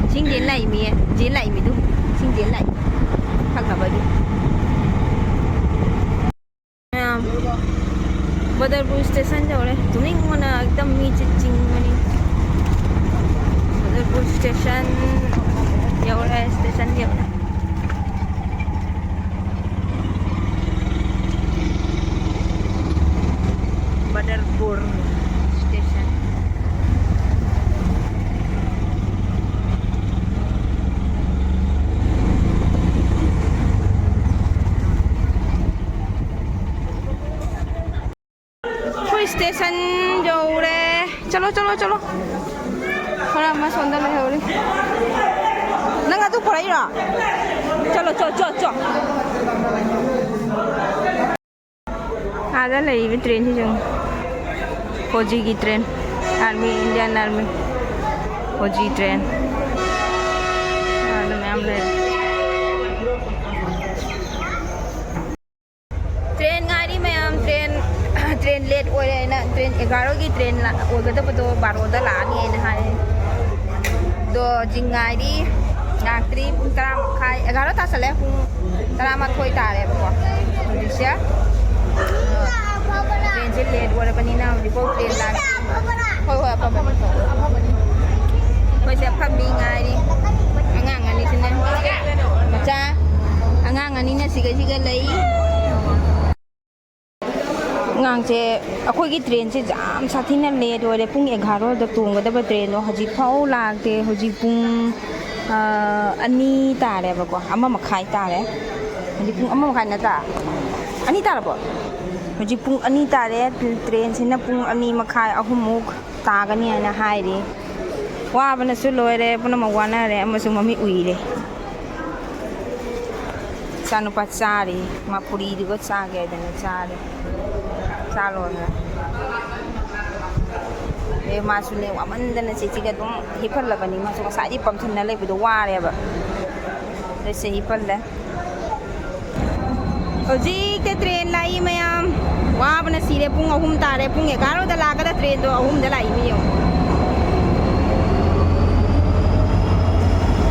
ꯏꯁꯤꯡ ꯆꯦꯟ ꯂꯥꯛꯏꯃꯤꯌꯦ, ꯆꯦꯟ ꯂꯥꯛꯏꯃꯤꯗꯨ, ꯏꯁꯤꯡ ꯆꯦꯟ ꯂꯥꯛꯏ ꯊꯛꯅꯕꯒꯤ꯫ ꯃꯌꯥꯝ ꯕꯗꯔꯄꯨꯔ ꯁ꯭ꯇꯦꯁꯟ ꯌꯧꯔꯦ꯫ ꯇꯨꯝꯅꯤꯡꯕꯅ ꯑꯦꯛꯗꯝ ꯃꯤꯠꯁꯦ ꯆꯤꯡꯕꯅꯤ꯫ ꯕꯗꯔꯄꯨꯔ ꯁ꯭ꯇꯦꯁꯟ ꯌꯧꯔꯦ, ꯁ꯭ꯇꯦꯁꯟ ꯌꯧꯔꯦ꯫ ꯕꯗꯔꯄꯨꯔ ꯁ꯭ꯇꯦꯁꯟ꯫ ꯑꯩꯈꯣꯏ ꯁ꯭ꯇꯦꯁꯟ ꯌꯧꯔꯦ꯫ ꯆꯠꯂꯣ, ꯆꯠꯂꯣ, ꯆꯠꯂꯣ꯫ ꯈꯔ ꯑꯃ ꯁꯣꯝꯗ ꯂꯩꯍꯧꯔꯤ꯫ ꯅꯪ ꯑꯗꯨ ꯄꯨꯔꯛꯏꯔꯣ? ꯆꯠꯂꯣ, ꯆꯣ, ꯆꯣ, ꯆꯣ꯫ ꯑꯥꯗ ꯂꯩꯔꯤꯕ ꯇ꯭ꯔꯦꯟꯁꯤꯁꯨ ꯐꯧꯖꯤꯒꯤ ꯇ꯭ꯔꯦꯟ, ꯑꯥꯔꯃꯤ, ꯏꯟꯗꯤꯌꯥꯟ ꯑꯥꯔꯃꯤ, ꯐꯧꯖꯤ ꯇ꯭ꯔꯦꯟ꯫ ꯑꯥꯗ ꯃꯌꯥꯝ ꯂꯩꯔꯦ꯫ ꯇ꯭ꯔꯦꯟ ꯉꯥꯏꯔꯤ ꯃꯌꯥꯝ, ꯇ꯭ꯔꯦꯟ, ꯇ꯭ꯔꯦꯟ ꯂꯦꯠ ꯑꯣꯏꯔꯦ ꯍꯥꯏꯅ, ꯇ꯭ꯔꯦꯟ ꯑꯦꯒꯥꯔꯣꯒꯤ ꯇ꯭ꯔꯦꯟ ꯂꯥ-, ꯑꯣꯏꯒꯗꯕꯗꯣ ꯕꯥꯔꯣꯗ ꯂꯥꯛꯑꯅꯤ ꯍꯥꯏꯅ ꯍꯥꯏ꯫ ꯑꯗꯣ ꯍꯧꯖꯤꯛ ꯉꯥꯏꯔꯤ, ꯂꯥꯛꯇ꯭ꯔꯤ꯫ ꯄꯨꯡ ꯇꯔꯥ ꯃꯈꯥꯏ, ꯑꯦꯒꯥꯔꯣ ꯇꯥꯁꯜꯂꯦ, ꯄꯨꯡ ꯇꯔꯥꯃꯥꯊꯣꯏ ꯇꯥꯔꯦꯕꯀꯣ ꯍꯧꯖꯤꯛꯁꯦ꯫ ꯑꯗꯣ ꯇ꯭ꯔꯦꯟꯁꯦ ꯂꯦꯠ ꯑꯣꯏꯔꯕꯅꯤꯅ ꯍꯧꯖꯤꯛꯐꯥꯎ ꯇ꯭ꯔꯦꯟ ꯂꯥꯛ-, ꯍꯣꯏ, ꯍꯣꯏ, ꯑꯐꯕꯅꯤ, ꯑꯐꯕꯅꯤ꯫ ꯑꯩꯈꯣꯏꯁꯦ ꯐꯝꯃꯤ ꯉꯥꯏꯔꯤ꯫ ꯑꯉꯥꯡ ꯑꯅꯤꯁꯤꯅ, ꯃꯆꯥ, ꯑꯉꯥꯡ ꯑꯅꯤꯅ ꯁꯤꯒ ꯁꯤꯒ ꯂꯩ꯫ ꯑꯉꯥꯡꯁꯦ, ꯑꯩꯈꯣꯏꯒꯤ ꯇ꯭ꯔꯦꯟꯁꯦ ꯌꯥꯝ ꯁꯥꯊꯤꯅ ꯂꯦꯠ ꯑꯣꯏꯔꯦ꯫ ꯄꯨꯡ ꯑꯦꯒꯥꯔꯣꯗ ꯇꯣꯡꯒꯗꯕ ꯇ꯭ꯔꯦꯟꯗꯣ ꯍꯧꯖꯤꯛ ꯐꯥꯎ ꯂꯥꯛꯇꯦ꯫ ꯍꯧꯖꯤꯛ ꯄꯨꯡ, ꯑ, ꯑꯅꯤ ꯇꯥꯔꯦꯕꯀꯣ, ꯑꯃ ꯃꯈꯥꯏ ꯇꯥꯔꯦ꯫ ꯍꯧꯖꯤꯛ ꯄꯨꯡ ꯑꯃ ꯃꯈꯥꯏ ꯅꯠꯇ꯭ꯔꯥ? ꯑꯅꯤ ꯇꯥꯔꯕꯣ? ꯍꯧꯖꯤꯛ ꯄꯨꯡ ꯑꯅꯤ ꯇꯥꯔꯦ꯫ ꯇ꯭ꯔꯦꯟꯁꯤꯅ ꯄꯨꯡ ꯑꯅꯤ ꯃꯈꯥꯏ, ꯑꯍꯨꯝꯃꯨꯛ ꯇꯥꯒꯅꯤ ꯍꯥꯏꯅ ꯍꯥꯏꯔꯤ꯫ ꯋꯥꯕꯅꯁꯨ ꯂꯣꯏꯔꯦ, ꯄꯨꯝꯅꯃꯛ ꯋꯥꯅꯔꯦ ꯑꯃꯁꯨꯡ ꯃꯃꯤꯠ ꯎꯏꯔꯦ꯫ ꯏꯆꯥꯅꯨꯄꯥ ꯆꯥꯔꯤ, ꯃꯥ ꯄꯨꯔꯤꯗꯨꯒ ꯆꯥꯒꯦ ꯍꯥꯏꯗꯅ ꯆꯥꯔꯤ꯫ ꯆꯥ ꯂꯣꯟꯈ꯭ꯔꯦ꯫ ꯑꯦ, ꯃꯥꯁꯨꯅꯦ ꯋꯥꯃꯟꯗꯅ ꯆꯦꯆꯦꯒ ꯑꯗꯨꯝ ꯍꯤꯞꯍꯜꯂꯕꯅꯤ꯫ ꯃꯥꯁꯨ ꯉꯁꯥꯏꯗꯤ ꯄꯝꯁꯟꯅ ꯂꯩꯕꯗꯣ ꯋꯥꯔꯦꯕ꯫ ꯑꯗ ꯆꯦ ꯍꯤꯞꯍꯜꯂꯦ꯫ ꯍꯧꯖꯤꯛꯇ ꯇ꯭ꯔꯦꯟ ꯂꯥꯛꯏ ꯃꯌꯥꯝ꯫ ꯋꯥꯕꯅ ꯁꯤꯔꯦ꯫ ꯄꯨꯡ ꯑꯍꯨꯝ ꯇꯥꯔꯦ꯫ ꯄꯨꯡ ꯑꯦꯒꯥꯔꯣꯗ ꯂꯥꯛꯀꯗ ꯇ꯭ꯔꯦꯟꯗꯣ ꯑꯍꯨꯝꯗ ꯂꯥꯛꯏ ꯃꯤ ꯌꯦꯡꯉꯣ꯫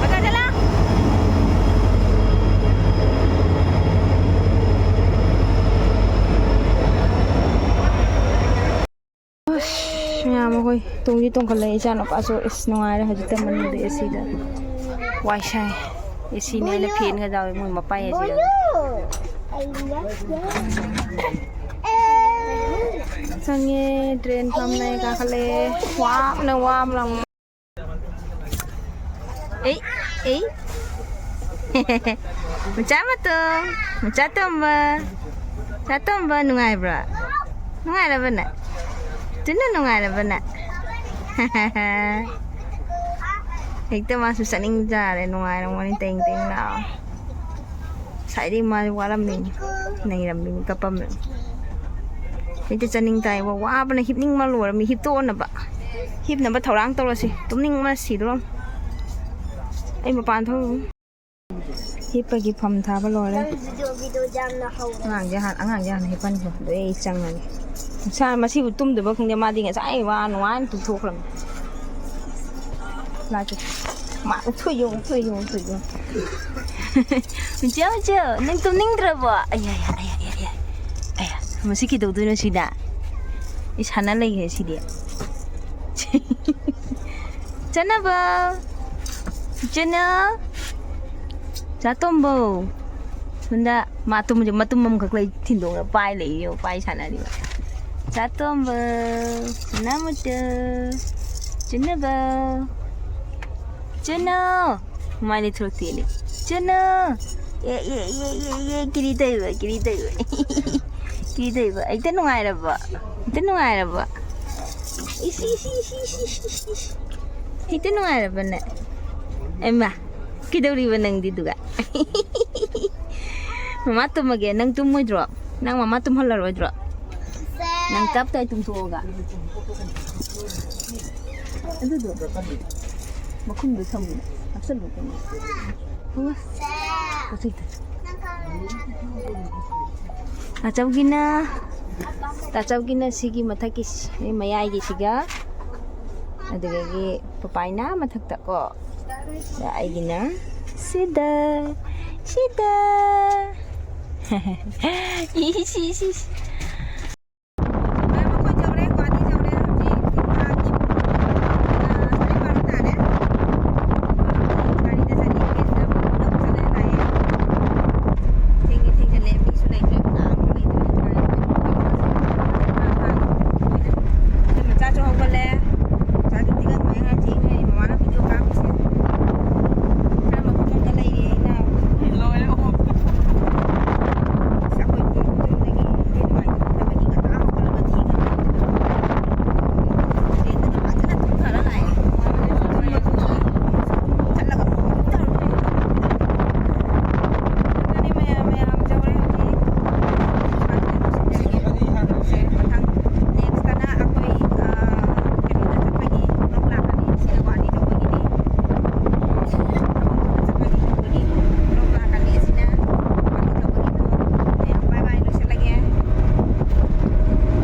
ꯕꯖꯥꯔ ꯆꯠꯂꯣ꯫ ꯇꯣꯡꯗꯤ ꯇꯣꯡꯈꯠꯂꯦ꯫ ꯏꯆꯥꯅꯨꯄꯥꯁꯨ ꯏꯁ ꯅꯨꯡꯉꯥꯏꯔꯦ ꯍꯧꯖꯤꯛꯇ ꯃꯅꯨꯡꯗ ꯑꯦ ꯁꯤꯗ꯫ ꯋꯥꯏ ꯁꯪꯉꯦ꯫ ꯑꯦ ꯁꯤꯅꯦ ꯑꯩꯅ ꯐꯦꯟꯒ ꯌꯥꯎꯋꯦ ꯃꯣꯏ ꯃꯄꯥ ꯑꯦ ꯁꯤꯗ꯫ ꯆꯪꯉꯦ꯫ ꯇ꯭ꯔꯦꯟ ꯐꯝꯃꯦ꯫ ꯀꯥꯈꯠꯂꯦ꯫ ꯋꯥꯕꯅ ꯋꯥꯕꯅ꯫ ꯑꯩ ꯑꯩ ꯃꯆꯥ ꯃꯇꯣꯝ꯫ ꯃꯆꯥ ꯇꯣꯝꯕ꯫ ꯃꯆꯥ ꯇꯣꯝꯕ ꯅꯨꯡꯉꯥꯏꯕ꯭ꯔꯣ? ꯅꯨꯡꯉꯥꯏꯔꯕꯅ? ꯇꯨꯅ ꯅꯨꯡꯉꯥꯏꯔꯕꯅ? ꯍꯦꯛꯇ ꯃꯥꯁꯨ ꯆꯠꯅꯤꯡ ꯆꯥꯔꯦ꯫ ꯅꯨꯡꯉꯥꯏꯔꯝꯒꯅꯤ꯫ ꯇꯦꯡ ꯇꯦꯡ ꯂꯥꯎ꯫ ꯉꯁꯥꯏꯗꯩ ꯃꯥ ꯋꯥꯔꯝꯃꯤꯅꯤ꯫ ꯅꯩꯔꯝꯃꯤꯅꯤ꯫ ꯀꯞꯄꯝꯃꯤ꯫ ꯍꯦꯛꯇ ꯆꯠꯅꯤꯡ ꯇꯥꯏ꯫ ꯋꯥ-, ꯋꯥꯕꯅ ꯍꯤꯞꯅꯤꯡꯕ ꯂꯣꯏꯔꯝꯃꯤ꯫ ꯍꯤꯞꯇꯣꯛꯑꯣꯅꯕ꯫ ꯍꯤꯞꯅꯕ ꯊꯧꯔꯥꯡ ꯇꯧꯔꯁꯤ꯫ ꯇꯨꯝꯅꯤꯡꯕꯅ ꯁꯤꯗꯣꯔꯝ꯫ ꯑꯩ ꯃꯄꯥꯟ ꯊꯣꯛꯎ꯫ ꯍꯤꯞꯄꯒꯤ ꯐꯝ ꯊꯥꯕ ꯂꯣꯏꯔꯦ꯫ ꯅꯪ ꯚꯤꯗꯤꯑꯣ, ꯚꯤꯗꯤꯑꯣ ꯌꯥꯝꯅ ꯍꯧꯔꯦ꯫ ꯑꯉꯥꯡꯁꯦ ꯍꯥꯟ-, ꯑꯉꯥꯡꯁꯦ ꯍꯥꯟꯅ ꯍꯤꯞꯍꯟꯈꯣ꯫ ꯑꯗꯨ ꯑꯩ ꯆꯪꯉꯒꯦ꯫ ꯏꯁꯥ ꯃꯁꯤꯕꯨ ꯇꯨꯝꯗꯕ ꯈꯪꯗꯦ꯫ ꯃꯥꯗꯤ ꯉꯁꯥꯏ ꯋꯥ ꯅꯨꯡꯉꯥꯏꯅ ꯇꯨꯝꯊꯣꯛꯈ꯭ꯔꯕꯅꯤ꯫ ꯂꯥꯛꯀꯦ꯫ ꯃꯥ ꯎꯊꯨꯏꯌꯣ, ꯎꯊꯨꯏꯌꯣ, ꯎꯊꯨꯏꯌꯣ꯫ ꯃꯤꯆꯦ, ꯃꯤꯆꯦ, ꯅꯪ ꯇꯨꯝꯅꯤꯡꯗ꯭ꯔꯕꯣ? ꯑꯌꯥ, ꯑꯌꯥ, ꯑꯌꯥ, ꯑꯌꯥ, ꯑꯌꯥ꯫ ꯑꯌꯥ, ꯃꯁꯤ ꯀꯩꯗꯧꯗꯣꯏꯅꯣ ꯁꯤꯗ? ꯑꯩ ꯁꯥꯟꯅ ꯂꯩꯈ꯭ꯔꯦ ꯁꯤꯗꯤ꯫ ꯆꯠꯅꯕ꯫ ꯆꯠꯅ꯫ ꯆꯥꯇꯣꯝꯕꯧ꯫ ꯁꯣꯝꯗ ꯃꯥ ꯇꯨꯝꯕꯁꯦ ꯃꯇꯨꯝ ꯑꯃꯈꯛ ꯂꯩ, ꯊꯤꯟꯗꯣꯛꯑꯒ ꯄꯥꯏ ꯂꯩꯌꯦ, ꯄꯥꯏ ꯁꯥꯟꯅꯔꯤꯕ꯫ ꯆꯥꯇꯣꯝꯕ, ꯆꯅꯥꯃꯨꯇꯨ, ꯆꯨꯅꯕ, ꯆꯨꯅꯨ꯫ ꯃꯥꯏ ꯂꯩꯊꯣꯔꯛꯇꯦꯅꯦ꯫ ꯆꯨꯅꯨ꯫ ꯑꯦ, ꯑꯦ, ꯑꯦ, ꯑꯦ, ꯑꯦ, ꯀꯤꯔꯤ ꯇꯧꯏꯕ, ꯀꯤꯔꯤ ꯇꯧꯏꯕ꯫ ꯀꯤꯔꯤ ꯇꯧꯏꯕ꯫ ꯍꯦꯛꯇ ꯅꯨꯡꯉꯥꯏꯔꯕ? ꯍꯦꯛꯇ ꯅꯨꯡꯉꯥꯏꯔꯕ? ꯏꯁ, ꯏꯁ, ꯏꯁ꯫ ꯍꯦꯛꯇ ꯅꯨꯡꯉꯥꯏꯔꯕꯅꯦ? ꯑꯩꯃ, ꯀꯩꯗꯧꯔꯤꯕ ꯅꯪꯗꯤ ꯑꯗꯨꯒ? ꯃꯃꯥ ꯇꯨꯝꯃꯒꯦ, ꯅꯪ ꯇꯨꯝꯃꯣꯏꯗ꯭ꯔꯣ? ꯅꯪ ꯃꯃꯥ ꯇꯨꯝꯍꯜꯂꯔꯣꯏꯗ꯭ꯔꯣ? ꯅꯪ ꯇꯞ ꯇꯥꯏ ꯇꯨꯝꯊꯣꯛꯑꯒ꯫ ꯑꯗꯨꯗꯣ ꯃꯈꯨꯝꯗꯣ ꯊꯝꯃꯨ, ꯍꯥꯞꯆꯜꯂꯨ ꯀꯩꯅꯣ꯫ ꯍꯣꯏ꯫ ꯄꯣꯠ ꯆꯩꯗꯣ꯫ ꯇꯥꯆꯧꯒꯤꯅ, ꯇꯥꯆꯧꯒꯤꯅ ꯁꯤꯒꯤ ꯃꯊꯛꯀꯤ ꯁꯤ-, ꯃꯌꯥꯏꯒꯤꯁꯤꯒ, ꯑꯗꯨꯗꯒꯤ ꯄꯄꯥꯏꯅ ꯃꯊꯛꯇ ꯀꯣ, ꯑꯗ ꯑꯩꯒꯤꯅ ꯁꯤꯗ, ꯁꯤꯗ꯫ ꯏ, ꯁꯤ, ꯁꯤ, ꯁꯤ꯫